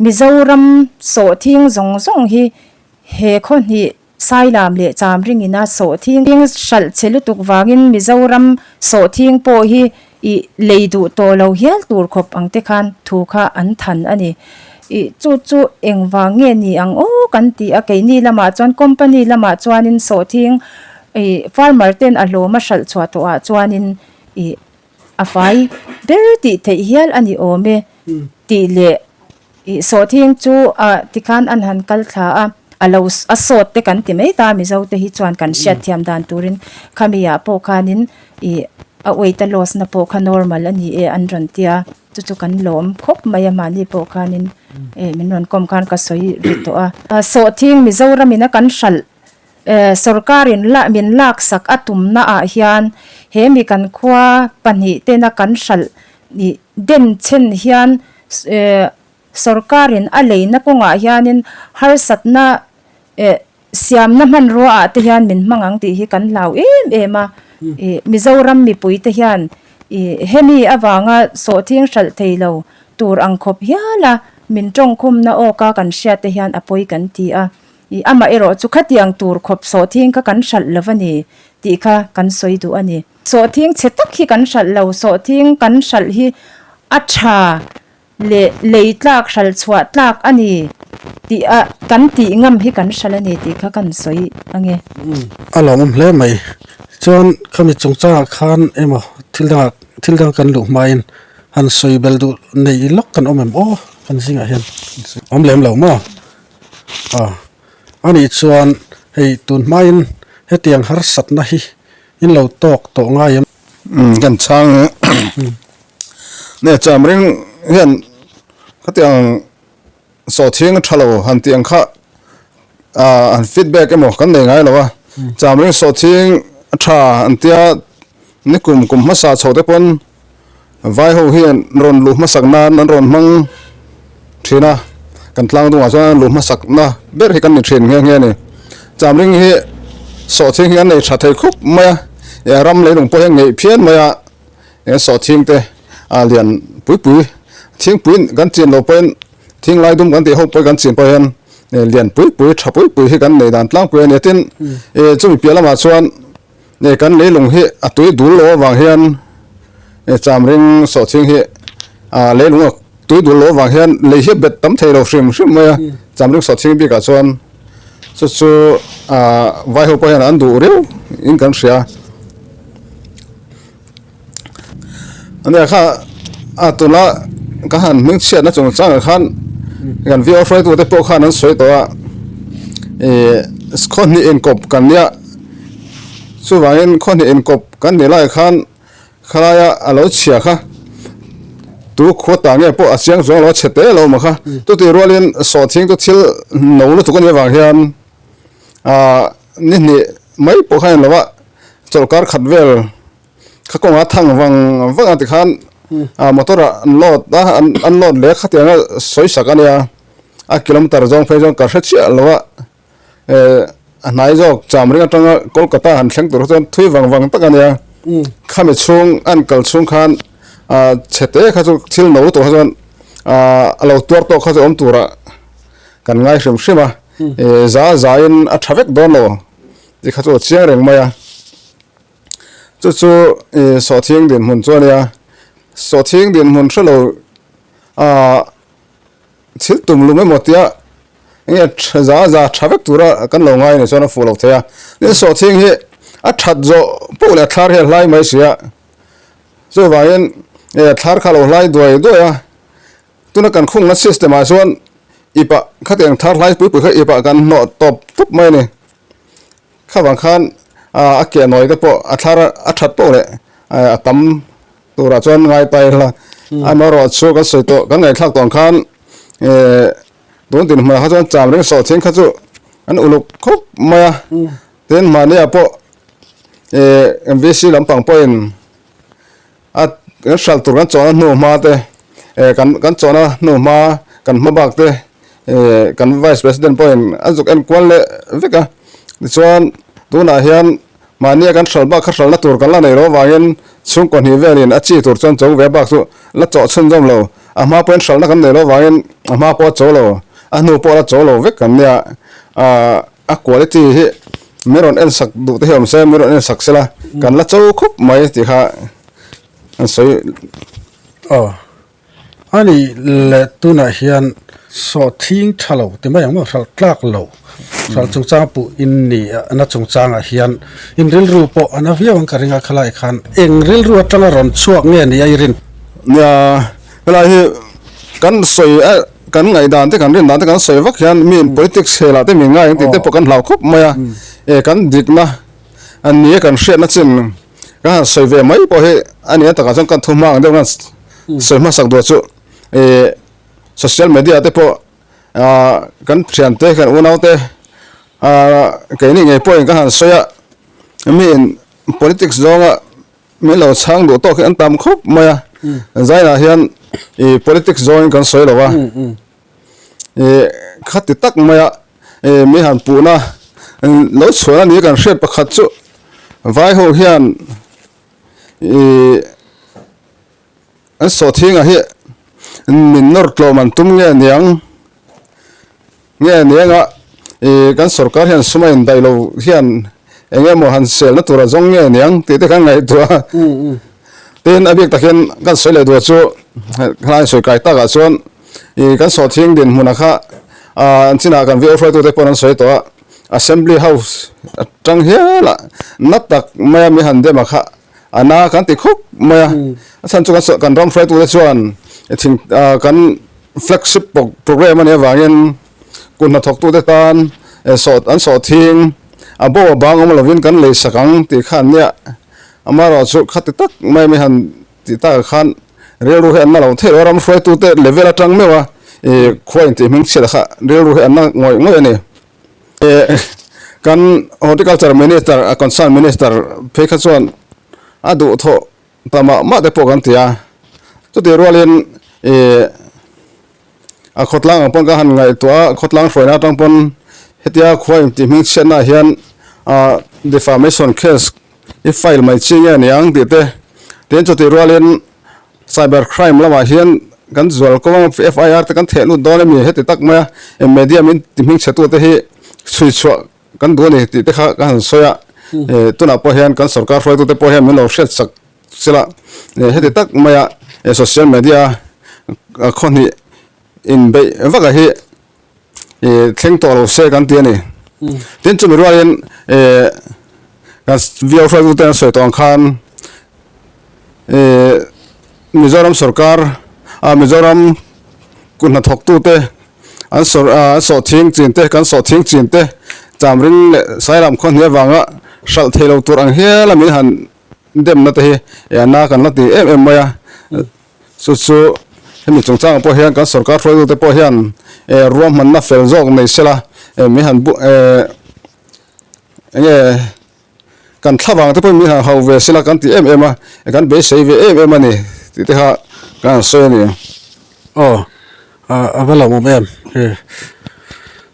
Mizoram sawhthing zawng zawng hi he khaw hnih. Sailam leh Chamring ina sawhthing hralh chhe lutuk vangin Mizoram sawhthing pawh hi ih lei duh tawh lo hial tur khawp ang te khan thu kha an than a ni. Ih chu chu engvang nge ni ang aw kan ti a, keini lamah chuan company lamah chuanin sawhthing ih farmer ten a hlawm a hralh chhuah tawh ah chuanin ih a fai ber tih theih hial a ni awm e tih leh Ih sawhthing chu ah tikhan an han kal thla a, a lo a sawt te kan ti mai ta Mizo te hi chuan kan hriat thiam dan turin khami ah pawh khanin ih a weight a loss na pawh kha normal a ni e an rawn tia chu chu kan lawm khawp mai a mahni pawh khanin eh min rawn kawm khan ka sawi ri tawh a. Sawhthing Mizoram in a kan hralh eh sorkar in la min laksak a tumna ah hian he mi kan khua pahnih tena kan hralh ih den chhen hian Sorkarin a leina kawngah hianin harsatna eh siamna hmanrua ah te hian min hmang ang tih hi kan hlau em em a. Ih Mizoram mipui te hian ih hemi avanga sawhthing hralh thei lo tur ang khawp hial a min tawngkhumna awka kan hriat te hian a pawi kan ti a. Ih amaherawh chu khatiang tur khawp sawhthing kha kan hralh lo a ni tih kha kan sawi duh a ni. Sawhthing chhe tak hi kan hralh lo, sawhthing kan hralh hi a tha leh lei tlak hralh chhuah tlak a ni tih a kan tih ngam hi kan hralh a ni tih kha kan sawi ange. A lawmawm hle mai. Chuan khami chungchangah khan emaw thil dangah thil dang kan luh hmain han sawi bel duh nei lawk kan awm em aw kan zingah hian awm lem lo maw? Aw anih chuan hei tun hmain hetiang harsatna hi In lo tawk tawh ngai em? Umm kan chhang e. Nge cham ring hian khatiang sawhthing a tha lo han tih ang kha ah han feedback emaw kan nei ngai lo a. Cham ring sawhthing a tha an tia nikum kum hmasa chho te pawn Vai ho hian rawn luh hmasak nan an rawn hmang thin a, kan tlang dungah chuan luh hmasak na ber hi kan ni thin nghe nghe a ni. Chamring hi sawhthing hi an nei tha thei khup mai a, eh ram leilung pawh hi a ngeih phian mai a, eng sawhthing te a lian pui pui thingpui kan chin loh pawhin thing lai dum kan tih ho pawh kan chin pawh hian lian pui pui tha pui pui hi kan nei dan tlangpui a ni a, tin eh chumi piah lamah chuan Nge kan leilung hi a tui dul lo avang hian nge chamring sawhching hi ah leilung a tui dul lo avang hian lei hi a bet tam thei lo hrim hrim mai a chamring sawhching bikah chuan chu chu ah vai ho pawh hian an duh riau in kan hria. Ania kha a tuna ka han hming chhiatna chungchangah khan kan VO hruaitute pawh khan an sawi tawh a ih khaw hnih inkawp kan nia chuvangin khaw hnih inkawp kan nih lai khan khalaia a lo chhia kha tu khua ta nge pawh a chiang chuang lo a chhe te lo mah kha chutih rualin sawhthing chu thil no lutuk a nih avang hian ah ni hnih mai pawh kha a ni lo a chawlhkar khat vel. Kha kawngah thang vang vang a tikhan ah motor ah an load a an load leh khatiang a sawi sak a nia a kilometer zawng phei chuan ka hre chiah lo a eh a hnai zawk cham ring atanga Kolkata han thleng tur kha chuan thui vang vang tak a nia khami chhung an kal chhung khan ah chhe te kha chu thil no lutuk kha chuan ah a lo tuar tawk kha chu awm turah kan ngai hrim hrim a eh za zaiin a tha vek dawn lo tih kha chu a chiang reng mai a. Chu chu ih sawhthing dinhmun chu a nia sawhthing dinhmun hre lo ah thil tum lum emaw tia enge za za tha vek tura kan lo ngai a nih chuan a fuh lo thei a tin sawhthing hi a that zawh poh leh a thlar hi a hlai mai si a chuvangin eh thlar kha a lo hlai duai duai a tuna kan khungna system ah chuan ipah khatiang thar hlai pui pui kha ipah kan hnawh tawp tawp mai a ni. Kha vang khan a ke nawi te pawh a thlar a that poh leh a tam turah chuan ngai ta ila. Amaherawh chu kan sawi tawh kan ngaihthlak tawh ang khan tun dinhmunah kha chuan cham ring sawh thin kha chu an uluk khawp mai a. Tin mahniah pawh MVC lampang pawhin A kan hralh tur kan chawhna hnu hma te eh kan kan chawhna hnu hma kan hma bak te eh kan vice president pawhin a zuk en kual leh vek a tichuan tunah hian mahnia kan hralh bak kha hralhna tur kan la nei lo avangin chhungkaw hnih velin a chi tur chuan cho ve bak chu la chawh chhunzawm lo a hma pawhin hralhna kan nei lo avangin a hma pawh a cho lo a hnu pawh la cho lo vek kan nia ah. a quality hi min rawn en sak duh te hi awm se min rawn en sak sela kan la cho khawp mai tih kha an sawi. Aw a ni leh tunah hian sawhthing tha lo ti mai ang maw hralh tlak lo hralh chungchang puh in ni na chungchangah hian in rilru pawh a na viau ang ka ring a khalai khan eng rilru atanga rawn chhuak nge ni a i rin? Nia helai hi kan sawi a kan ngaihdan te kan rin dan te kan sawi vak hian mi politics hel ah te min ngai ang tih te pawh kan hlau khawp mai a e kan dikna a ni a kan hriatna chin kan han sawi ve mai pawh hi a ni a takah chuan kan thu hma ang deuh khan sawi hmasak duh chu e social media te pawh ah kan thian te kan unau te ah keini ngei pawhin kan han sawi a miin politics zawnga min lo chhang duh tawk hi an tam khawp mai a zainah hian ih politics zawngin kan sawi lo a ih khati tak maia ih mi han puhna lo chhuah a ni kan hriat pakhat chu vai ho hian ih an sawhthingah hi min nawr tlawm an tum nge niang nge nianga ih kan sorkar hian sum a indaih lo hian eng emaw han selna tur a zawng nge niang tih te kan ngaihtuah a tin a bik takin kan sawi leh duh chu khalai sawi kai takah chuan ih kan sawhthing dinhmunah kha ah an chinah kan VO hruaitute pawh an sawi tawh a assembly house atang hial a na tak maia mi han dem a kha a na kan ti khawp mai a a chhan chu kan kan ram hruaitute chuan thing ah kan flagship program a nih avangin kut hnathawktute tan sawh an sawh thing a bo a bang awm lovin kan lei sak ang tih kha an nia amaherawh chu khati tak mai mi han tih takah khan rilru hi an na lo theih lo a ram hruaitute level atang meuh a ih khua intih hming chhiat kha rilru hi an na ngawih ngawih a ni. Kan Horticulture Minister, a concern Minister phei kha chuan a duh thawh ta mah mah te pawh kan ti a. Chutih rualin ih a khawtlang ang pawn ka han ngaihtuah a, khawtlang hruaina atang pawn hetia khua intih hming chhiatna ah hian ah defamation case i file mai chi nge niang tih te, tin chutih rualin Cyber crime lamah hian kan zual kawng ang FIR te kan theh lut dawn emi heti tak mai a, media min ti hming chhe tute hi chhui chhuah kan duh a ni tih te kha ka han sawi a, tunah pawh hian kan sorkar hruaitute pawh hian min lo hriat sak sela heti tak mai a social media khawhnih inbeih vak a hi ih thleng tawh lo se kan ti a ni. Tin chumi rualin ih kan vio hruaitute an sawi tawh ang khan ih Mizoram sorkar ah Mizoram kut hnathawktute an sawr ah an sawhthing chin te kan sawhthing chin te Chamring leh Sailam khaw hniai avanga hralh thei lo tur ang hial a min han demna te hi ih a na kan la ti em em mai a. Chu chu hemi chungchangah pawh hian kan sorkar hruaitute pawh hian ruahmanna fel zawk nei sela min han bu enge kan thlavang te pawhin min han hauh ve sela kan ti em em a, kan beisei ve em em a ni tih te kha kan han sawi a ni. Aw a va lawmawm em?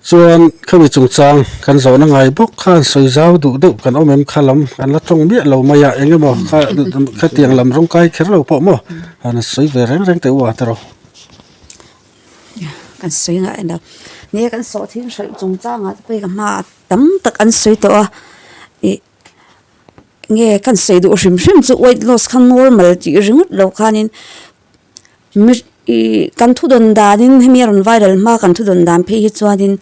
Chuan khami chungchang kan zawhna ngai bawk khan sawi zau duh deuh kan awm em kha lam an la tawng miah lo mai a eng emaw kha khatiang lam rawng kai kher lo pawh maw han sawi ve reng reng teh u a tiraw. Kan sawi ngah en lo ni kan sawh thing hralh chungchangah te pawh hi ka hma ah tam tak an sawi tawh a ih nge kan sawi duh hrim hrim chu weight loss kha normal tih ringawt lo khanin. Ih kan thu dawn danin hemi a rawn viral hma kan thu dawn dan phei hi chuanin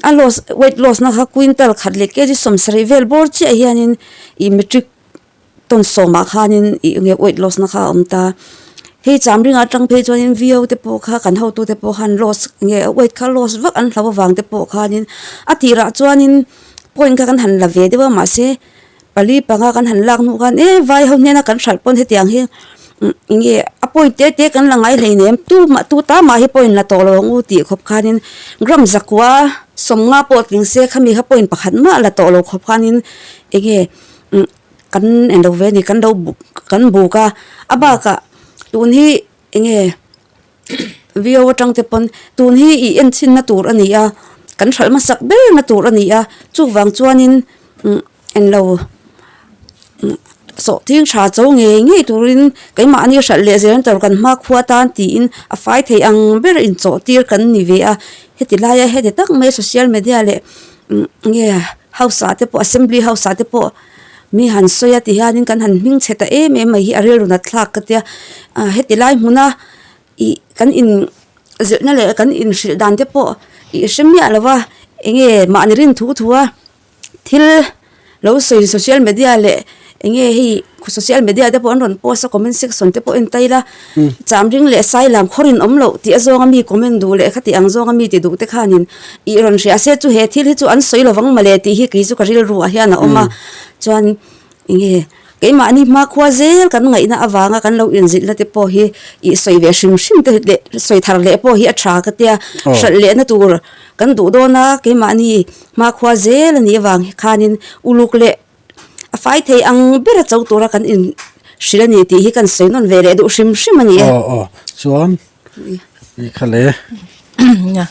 a loss weight loss na kha quintal khat leh kg sawmsarih vel bawr chiah hianin ih metric ton sawmah khanin ih enge weight loss na kha a awm ta hei cham ringah atang phei chuanin vio te pawh kha kan hotu te pawh khan loss enge weight kha loss vak an hlau avang te pawh khanin a tirah chuanin point kha kan han la ve deuh a mahse. Pali panga kan han lak hnu khan e vai ho hnena kan hralh pawn hetiang hi eng nge a point te te kan la ngai hleinem tu mah tu ta mah hi point la tawh lo ang u tih khawp khanin gram zakua sawmnga pawh tling se khami kha point pakhat mah la tawh lo khawp khanin eng nge kan en lo ve a ni kan lo kan buk a a bakah tun hi eng nge. Vio atang te pawn tun hi ih en chhin na tur a ni a kan hralh hmasak ber na tur a ni a chuvang chuanin umm englo umm sawhthing tha cho ngei ngei turin keimahni hralh leh zel tur kan hmakhua tan tiin a fai thei ang ber inchawh tir kan ni ve a heti laia heti tak mai social media leh. Nge house ah te pawh assembly house ah te pawh mi han sawi a ti hianin kan han hming chhe ta em em mai hi a rilru nat thlak ka tia ah heti lai hmuna ih kan in zilhna leh kan inhrilh dan te pawh ih hre miah lo va eng nge mahni rin thu thu a. Thil lo sawi social media leh eng nge hei social media te pawh an rawn post a comment section te pawh en ta ila chamring leh sailam khawr in awm loh tih a zawnga mi comment duh leh khati ang zawnga mi ti duh te khanin ih rawn hria se chu he thil hi chu an sawi lovang mawle tih hi kei chu ka rilru ah hian a awm a chuan eng nge keimahni hmakhua zel kan ngaihna avanga kan lo inzilhna te pawh hi ih sawi ve hrim hrim te leh sawi thar leh pawh hi a tha ka tia hralh lehna tur kan duh dawn a keimahni. Hmakhua zel a nih avang khanin uluk leh a fai thei ang ber a cho tura kan in hrilh a ni tih hi kan sawi nawn ve leh duh hrim hrim a ni e. Aw aw chuan i kha le. Nia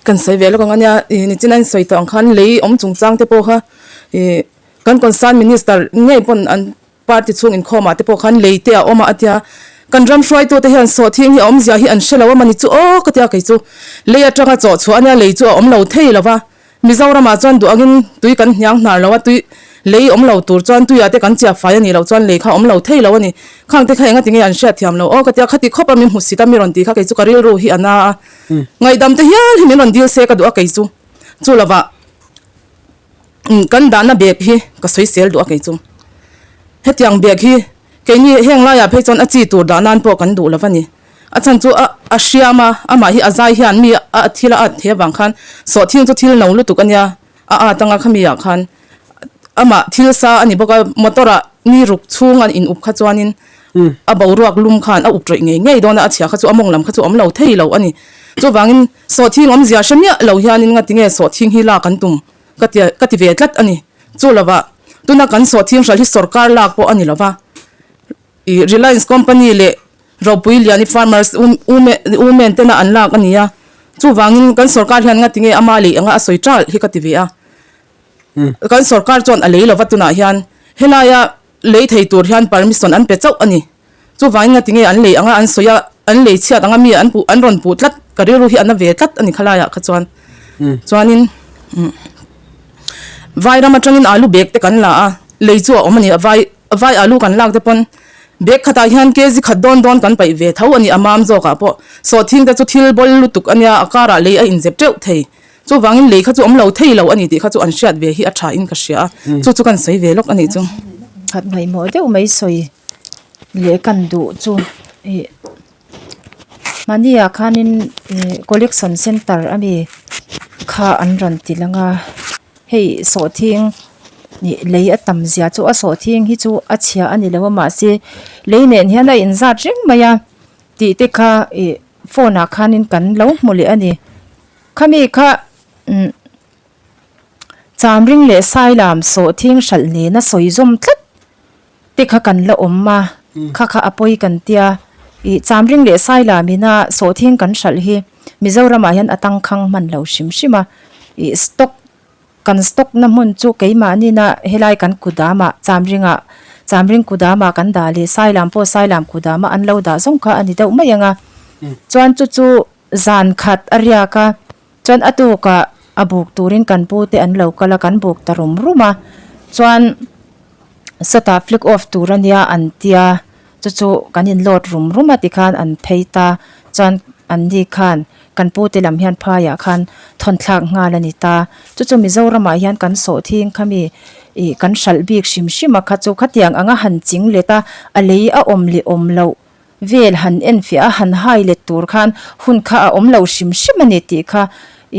kan sawi ve lawk ang a nia ih nichina in sawi tawh ang khan lei awm chungchang te pawh kha ih kan concern minister ngei pawn an Party chhung inkhawmah te pawh khan lei te a awm a a tia, kan ram hruaitute hian sawhthing hi a awmzia hi an hre lo a mani chu aw ka tia kei chu lei atanga chawh chhuah ania lei chu a awm lo thei lo va, Mizoramah chuan duh angin tui kan hniang hnar lo a tui lei awm lo tur chuan tuiah te kan chiah fai a nih loh chuan lei kha a awm lo thei lo a ni, khang te kha enga tinge an hriat thiam lo aw ka tia khati khawp a min hmu sit a mi rawn ti kha kei chu ka rilru hi a na a, ngaihdam te hial hi min rawn dil se ka duh a kei chu chu lovah. Kan dahna bag hi ka sawi sel duh a kei chu. Hetiang bag hi keini heng laiah phei chuan a chi tur dah nan pawh kan duh lo va ni. A chhan chu a a hriam a, amah hi a zai hian mi a thil a at thei avang khan sawhthing chu thil no lutuk a nia, a at anga khami ah khan amah thil sa a ni bawk a, motor ah ni ruk chhung a in up kha chuanin a boruak lum khan a up rawih ngei ngei dawn a, a chhia kha chu a mawng lam kha chu a awm lo thei lo a ni. Chuvangin sawhthing awmzia hre miah lo hianin ngatinge sawhthing hi lak an tum? Ka ti ka ti ve tlat a ni. Chu lovah tuna kan sawhthing hral hi sorkar lak pawh a ni lova. Ih Reliance company leh Ropui Liani farmers women tena an lak a ni a. Chuvangin kan sorkar hian nga tinge ama lei anga a sawi tal hi ka ti ve a. Kan sorkar chuan a lei lova tunah hian helaia lei thei tur hian permission an pe chauh a ni. Chuvangin nga tinge an lei anga an sawi a, an lei chhiat anga mi an puh an rawn puh tlat, ka rilru hi a na ve tlat a ni khalaiah kha chuan. Chuanin vai ram atangin alu bag te kan la a, lei chu a awm a ni, vai vai alu kan lak te pawn bag khatah hian kg khat dawn dawn kan paih ve tho a ni a mam zawkah pawh. Sawhthing te chu thil bawl lutuk a nia, a karah lei a inzep teuh thei. Chuvangin lei kha chu awm lo thei lo a ni tih kha chu an hriat ve hi a tha in ka hria a, chu chu kan sawi ve lawk a nih chu. Khat ngaihmawh deuh mai sawi leh kan duh chu ih mahni ah khanin ih collection centre a mi kha an rawn ti lang a hei sawhthing ih lei a tam zia chu a sawhthing hi chu a chhia a ni lo a mahse lei nen hian a inzat reng mai a tih te kha ih phone ah khanin kan lo hmu leh a ni. Khami kha umm Chamring leh Sailam sawhthing hralh nena sawi zawm tlat te kha kan la awm a, kha kha a pawi kan tia. Ih Chamring leh Sailam ina sawhthing kan hralh hi Mizoramah hian a tangkhang hman lo hrim hrim a, ih stock kan stock na hmun chu keimahni-na helai kan kudamah Chamringah Chamring kudamah kan dah leh Sailam pawh Sailam kudamah an lo dah zawng kha a ni deuh mai ang a, chuan chu chu. Zan khat a riak a, chuan a tukah a buk turin kan pu te an lo kal a, kan buk ta rum rum a, chuan sawtah flick off tur a nia an tia, chu chu kan in load rum rum a tikhan an phei ta, chuan an ni khan kan pu te lam hian phaiah khan thawn thlak nghal a ni ta, chu chu Mizoramah hian kan sawhthing kha mi ih kan hralh bik hrim hrim a kha chu khatiang anga han ching let a, a lei a awm leh awm loh. Vel han enfiah a han hai let tur khan hun kha a awm lo hrim hrim a ni tih kha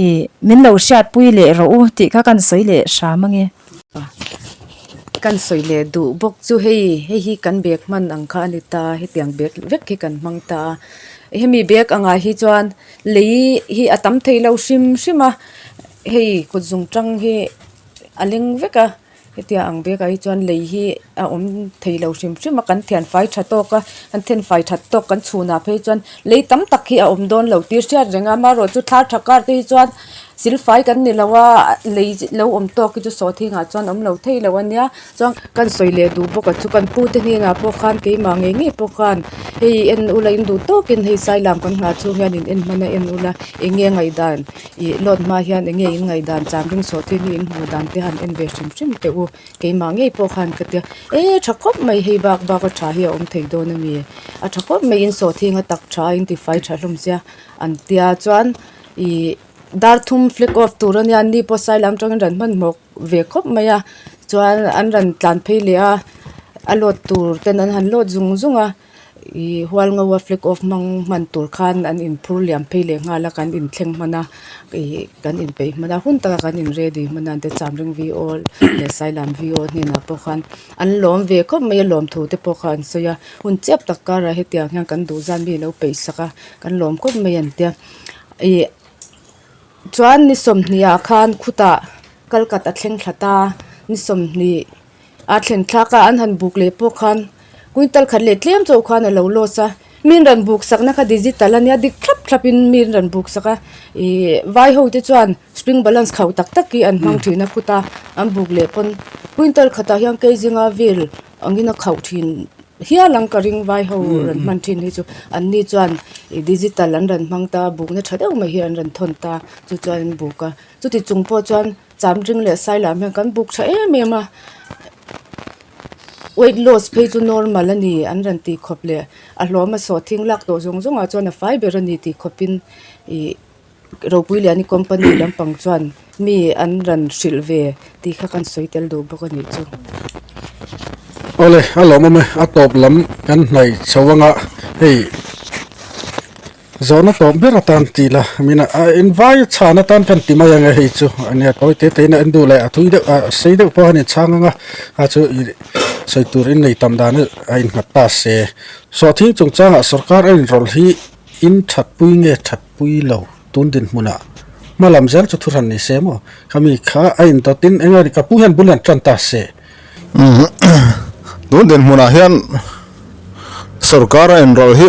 i min lo hriatpui leh rawh u tih kha kan sawi leh hram ange. Kan sawi leh duh bawk chu hei hei hi kan bag hman ang kha a ni ta hetiang bag vek hi kan hmang ta a hemi bag angah hi chuan lei hi a tam thei lo hrim hrim a hei kut zung tang hi a leng vek a. Hetia ang bag ah hi chuan lei hi a awm thei lo hrim hrim a kan thian fai tha tawk a kan thian fai that tawk kan chhun ah phei chuan lei tam tak hi a awm dawn lo tih hriat reng a amaherawhchu thla tha kar te hi chuan. Silfai kan ni lo a, lei lo awm tawk hi chu sawhthingah chuan awm lo thei lo a nia. Chuan kan sawi leh duh bawk a chu kan pu te hnenah pawh khan keimah ngei ngei pawh khan hei en ula in duh tawkin hei sailam kan nghah chhung hian in en hman a en ula eng nge ngaihdan ih load hma hian eng nge in ngaihdan chamring sawhthing hi in hmuh dan te han en ve hrim hrim teh u keimah ngei pawh khan ka tia e tha khawp mai hei bak bak a tha hi a awm thei dawn a mi a tha khawp mai in sawhthing a tak tha a in tifai tha hlawm sia an tia chuan ih dar thum flick off tur a nia an ni pawh sailam atangin rawn hmanhmawh ve khawp mai a chuan an rawn tlan phei leh a a load tur ten an han load zung zung a ih hual ngo a flick off hmang hman tur khan an in phur liam phei leh nghal a kan in thleng hman a ih kan in peih hman a hun taka kan in ready hman a an te chamring v o leh sailam v o hnenah pawh khan an lawm ve khawp mai a lawm thu te pawh kha an sawi a hun chiap tak karah hetiang hian kan duh zan mi lo peih sak a kan lawm khawp mai an tia ih. Chuan ni sawmhnihah khan khutah kalkat a thleng thla ta, ni sawmhnih a thlen thlak a an han buk leh pawh khan quintal khat leh tlem chauh khan a lo loss a, min rawn buk sakna kha digital a nia dik thlap thlap in min rawn buk sak a ih vai ho te chuan spring balance khauh tak tak hi an hmang thin a khuta an buk leh pawn quintal khatah hian kg zinga vel angin a khauh thin hial ang ka ring vai ho rawn hman thin hi chu an ni chuan ih digital an rawn hmang ta bukna tha deuh mai hi an rawn thawn ta chu chuan an buk a chuti chung pawh chuan chamring leh sailam hian kan buk tha em em a weight loss phei chu normal a ni an rawn tih khawp leh a hlawm a sawhthing lak tawh zawng zawng ah chuan a fai ber a ni tih khawp in ih. Ropuiliani company lampang chuan mi an rawn hrilh ve tih kha kan sawi tel duh bawk a nih chu. Awle, a lawmawm e, a tawp lam kan hnaih chho anga hei zawhna tawp ber atan tih la mina a invai chhan atan kan ti mai ang e hei chu ania tawi te te in a en duh leh a thui deuh a sei deuh pawh a ni chhang anga a chu ih sawi tur in nei tam dan a innghat ta se sawhthing chungchangah sorkar a inrawlh hi In thatpui nge thatpui lo tun dinhmunah hma lam zel chu thuhran ni se maw? Khami kha a indawtin eng a ka pu hian bul an tan ta se. Tun dinhmunah hian sorkar a inrawlh hi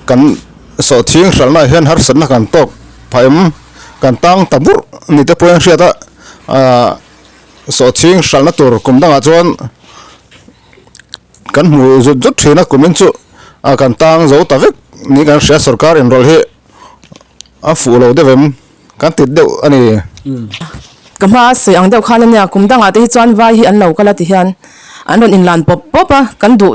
kan sawhchhing hralhnaah hian harsatna kan tawk phah em? Kan tang ta burh ni te pawhin hriat a, sawhchhing hralhna tur kum dangah chuan Kan hmu zut zut thin a kumin chu a kan tang zo ta vek ni kan hria sorkar inrawlh hi a fuh lo deuh em kan tit deuh a ni. Ka hma sawi ang deuh khan ania kum dangah te hi chuan vai hi an lo kal a ti hian an rawn inlan pawp pawp a kan duh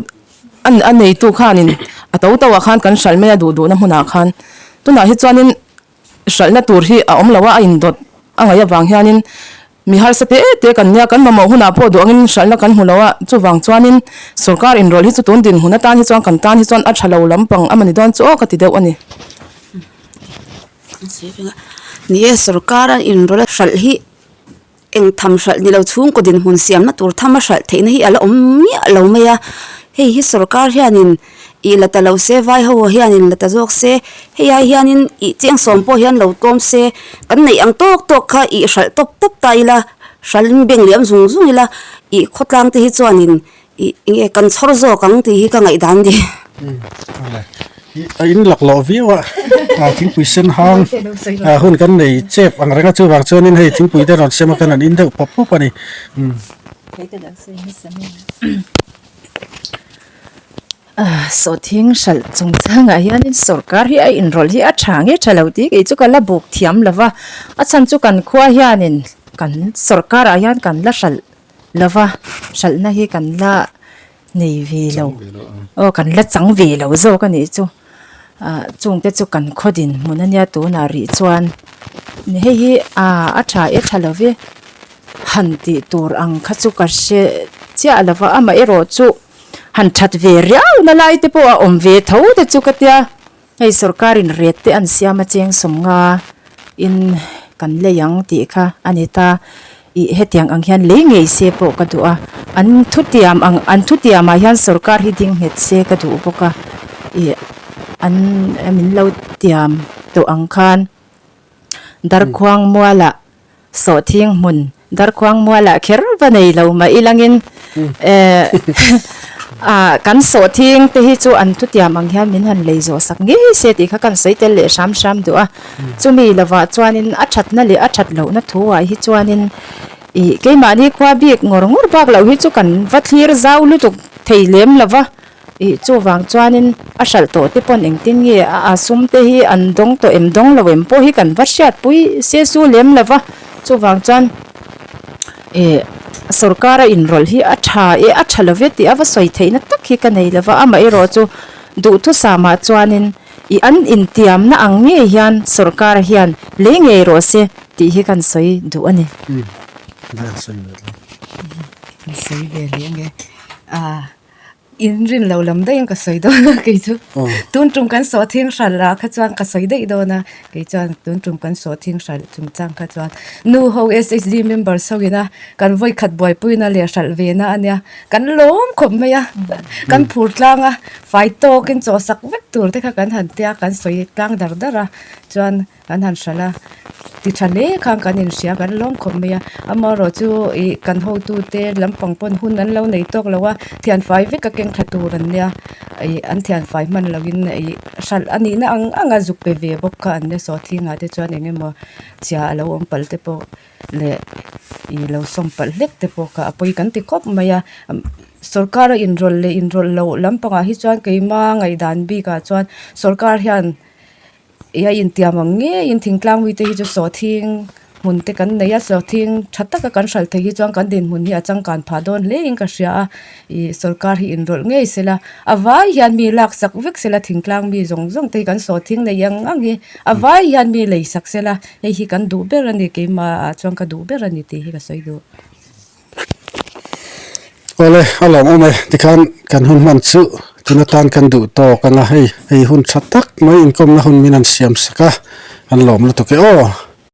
a neitu khanin a to to ah khan kan hralh mai a duh duhna hmunah khan tunah hi chuanin hralhna tur hi a awm lo a a indawt a ngaih avang hianin Mi harsa te te kan nia, kan mamawh hunah pawh duh angin hralhna kan hmu lo a, chuvang chuanin sorkar inrawlh hi chu tun dinhmun atan hi chuan kan tan hi chuan a tha lo lampang a mani dawn chu aw ka ti deuh a ni. Ni e, sorkar a inrawlh a hralh hi eng tham hralh ni lo chhungkaw dinhmun siamna tur tham a hralh theihna hi a la awm miah lo mai a, hei hi sorkar hianin Ih la ta lo se, vai ho hianin la ta zawk se, hei ai hianin ih chiang sawm pawh hian lo tlawm se, kan neih ang tawk tawk kha ih hralh tawp tawp ta ila, hralhin bank liam zung zung ila, ih khawtlang te hi chuanin ih enge kan chhawr zawk ang tih hi ka ngaihdan ni. A in lak loh viau a, thingpui sen hang hun kan nei chep ang reng a, chuvang chuanin hei thingpui te rawn sem a kan han in deuh pawp pawp a ni. Sawhthing hralh chungchangah hianin sorkar hi a inrawlh hi a tha nge tha lo tih kei chu ka la buk thiam lo va, a chhan chu kan khua hianin kan sorkarah hian kan la hralh lo va, hralhna hi kan la nei ve lo, aw kan la chang ve lo zawk a nih chu, ah chungte chu kan khaw dinhmun a nia tunah rih chuan hei hi a tha e tha lo ve han tih tur ang kha chu ka hre chiah lo va, amaherawh chu. Han that ve riau na lai te pawh a awm ve tho te chu ka tia, hei sorkarin ret te an siam a cheng sawm nga in kan lei ang tih kha a ni ta, ih hetiang ang hian lei ngei se pawh ka duh a, an thutiam ang an thutiam ah hian sorkar hi ding nghet se ka duh bawk a, ih an min lo tiam tawh ang khan Darkhuang mualah Sawhthing hmun Darkhuang mualah kher va nei lo mah ilangin eh Ah kan sawhthing te hi chu an thutiam ang hian min han lei zawh sak ngei se tih kha kan sawi tel leh hram hram duh a. Chumi lovah chuanin a thatna leh a that lohna thu ah hi chuanin ih keimahni khua bik ngawr ngawr bak loh hi chu kan va thlir zau lutuk thei lem lo va. Ih chuvang chuanin a hralh tawh te pawn engtin nge a sum te hi an dawng tawh em dawng lo em pawh hi kan va hriatpui se su lem lo va, chuvang chuan ih sorkar a inrawlh hi a tha e a tha lo ve tih a va sawi theihna tak hi ka nei lo va, amaherawh chu duhthusam ah chuanin ih an intiamna ang ngei hian sorkar hian lei ngei rawh se tih hi kan sawi duh a ni. Sawi ve leh ange ah. In rin lo lam daih in ka sawi dawn a kei chu tun tum kan sawh thing hral ah kha chuan ka sawi daih dawn a kei chuan tun tum kan sawh thing hral chung chang kha chuan nu ho S_H_G members ho ina kan vawi khat buaipui na leh hralh ve na ania kan lawm khawp mai a kan phur tlang a fai tawk in chaw sak vek tur te kha kan han tia kan sawi tlang dar dar a chuan. Kan han hralh a, ti tha hle khan kan inhria kan lawm khawp mai a, amaherawh chu ih kan hotute lampang pawn hun an lo nei tawk lo a, thianfai vek a keng thla tur an nia, ih an thianfai hman loin ih hralh a nihna ang ang a zuk pe ve bawk kha an nia sawhthingah te chuan eng emaw chhia a lo awm palh te pawh leh ih lo sawm palh hlek te pawh kha a pawi kan ti khawp mai a, sorkar a inrawlh leh inrawlh loh lampangah hi chuan keima ngaihdan bikah chuan sorkar hian. Ih a intiam ang ngeiin thingtlang mite hi chu sawhthing hmun te kan nei a sawhthing tha taka kan hralh theih hi chuan kan dinhmun hi a changkan phah dawn hle in ka hria a ih sorkar hi inrawlh ngei sela a vai hian mi lak sak vek sela thingtlang mi zawng zawng te hi kan sawhthing nei ang ang hi a vai hian mi lei sak sela hei hi kan duh ber a ni keimah ah chuan ka duh ber a ni tih hi ka sawi duh. Awle a lawmawm e tikhan kan hun hman chu tun atan kan duh tawk ang a hei hei hun tha tak mai inkawmna hun min han siam sak a an lawm lutuk e aw.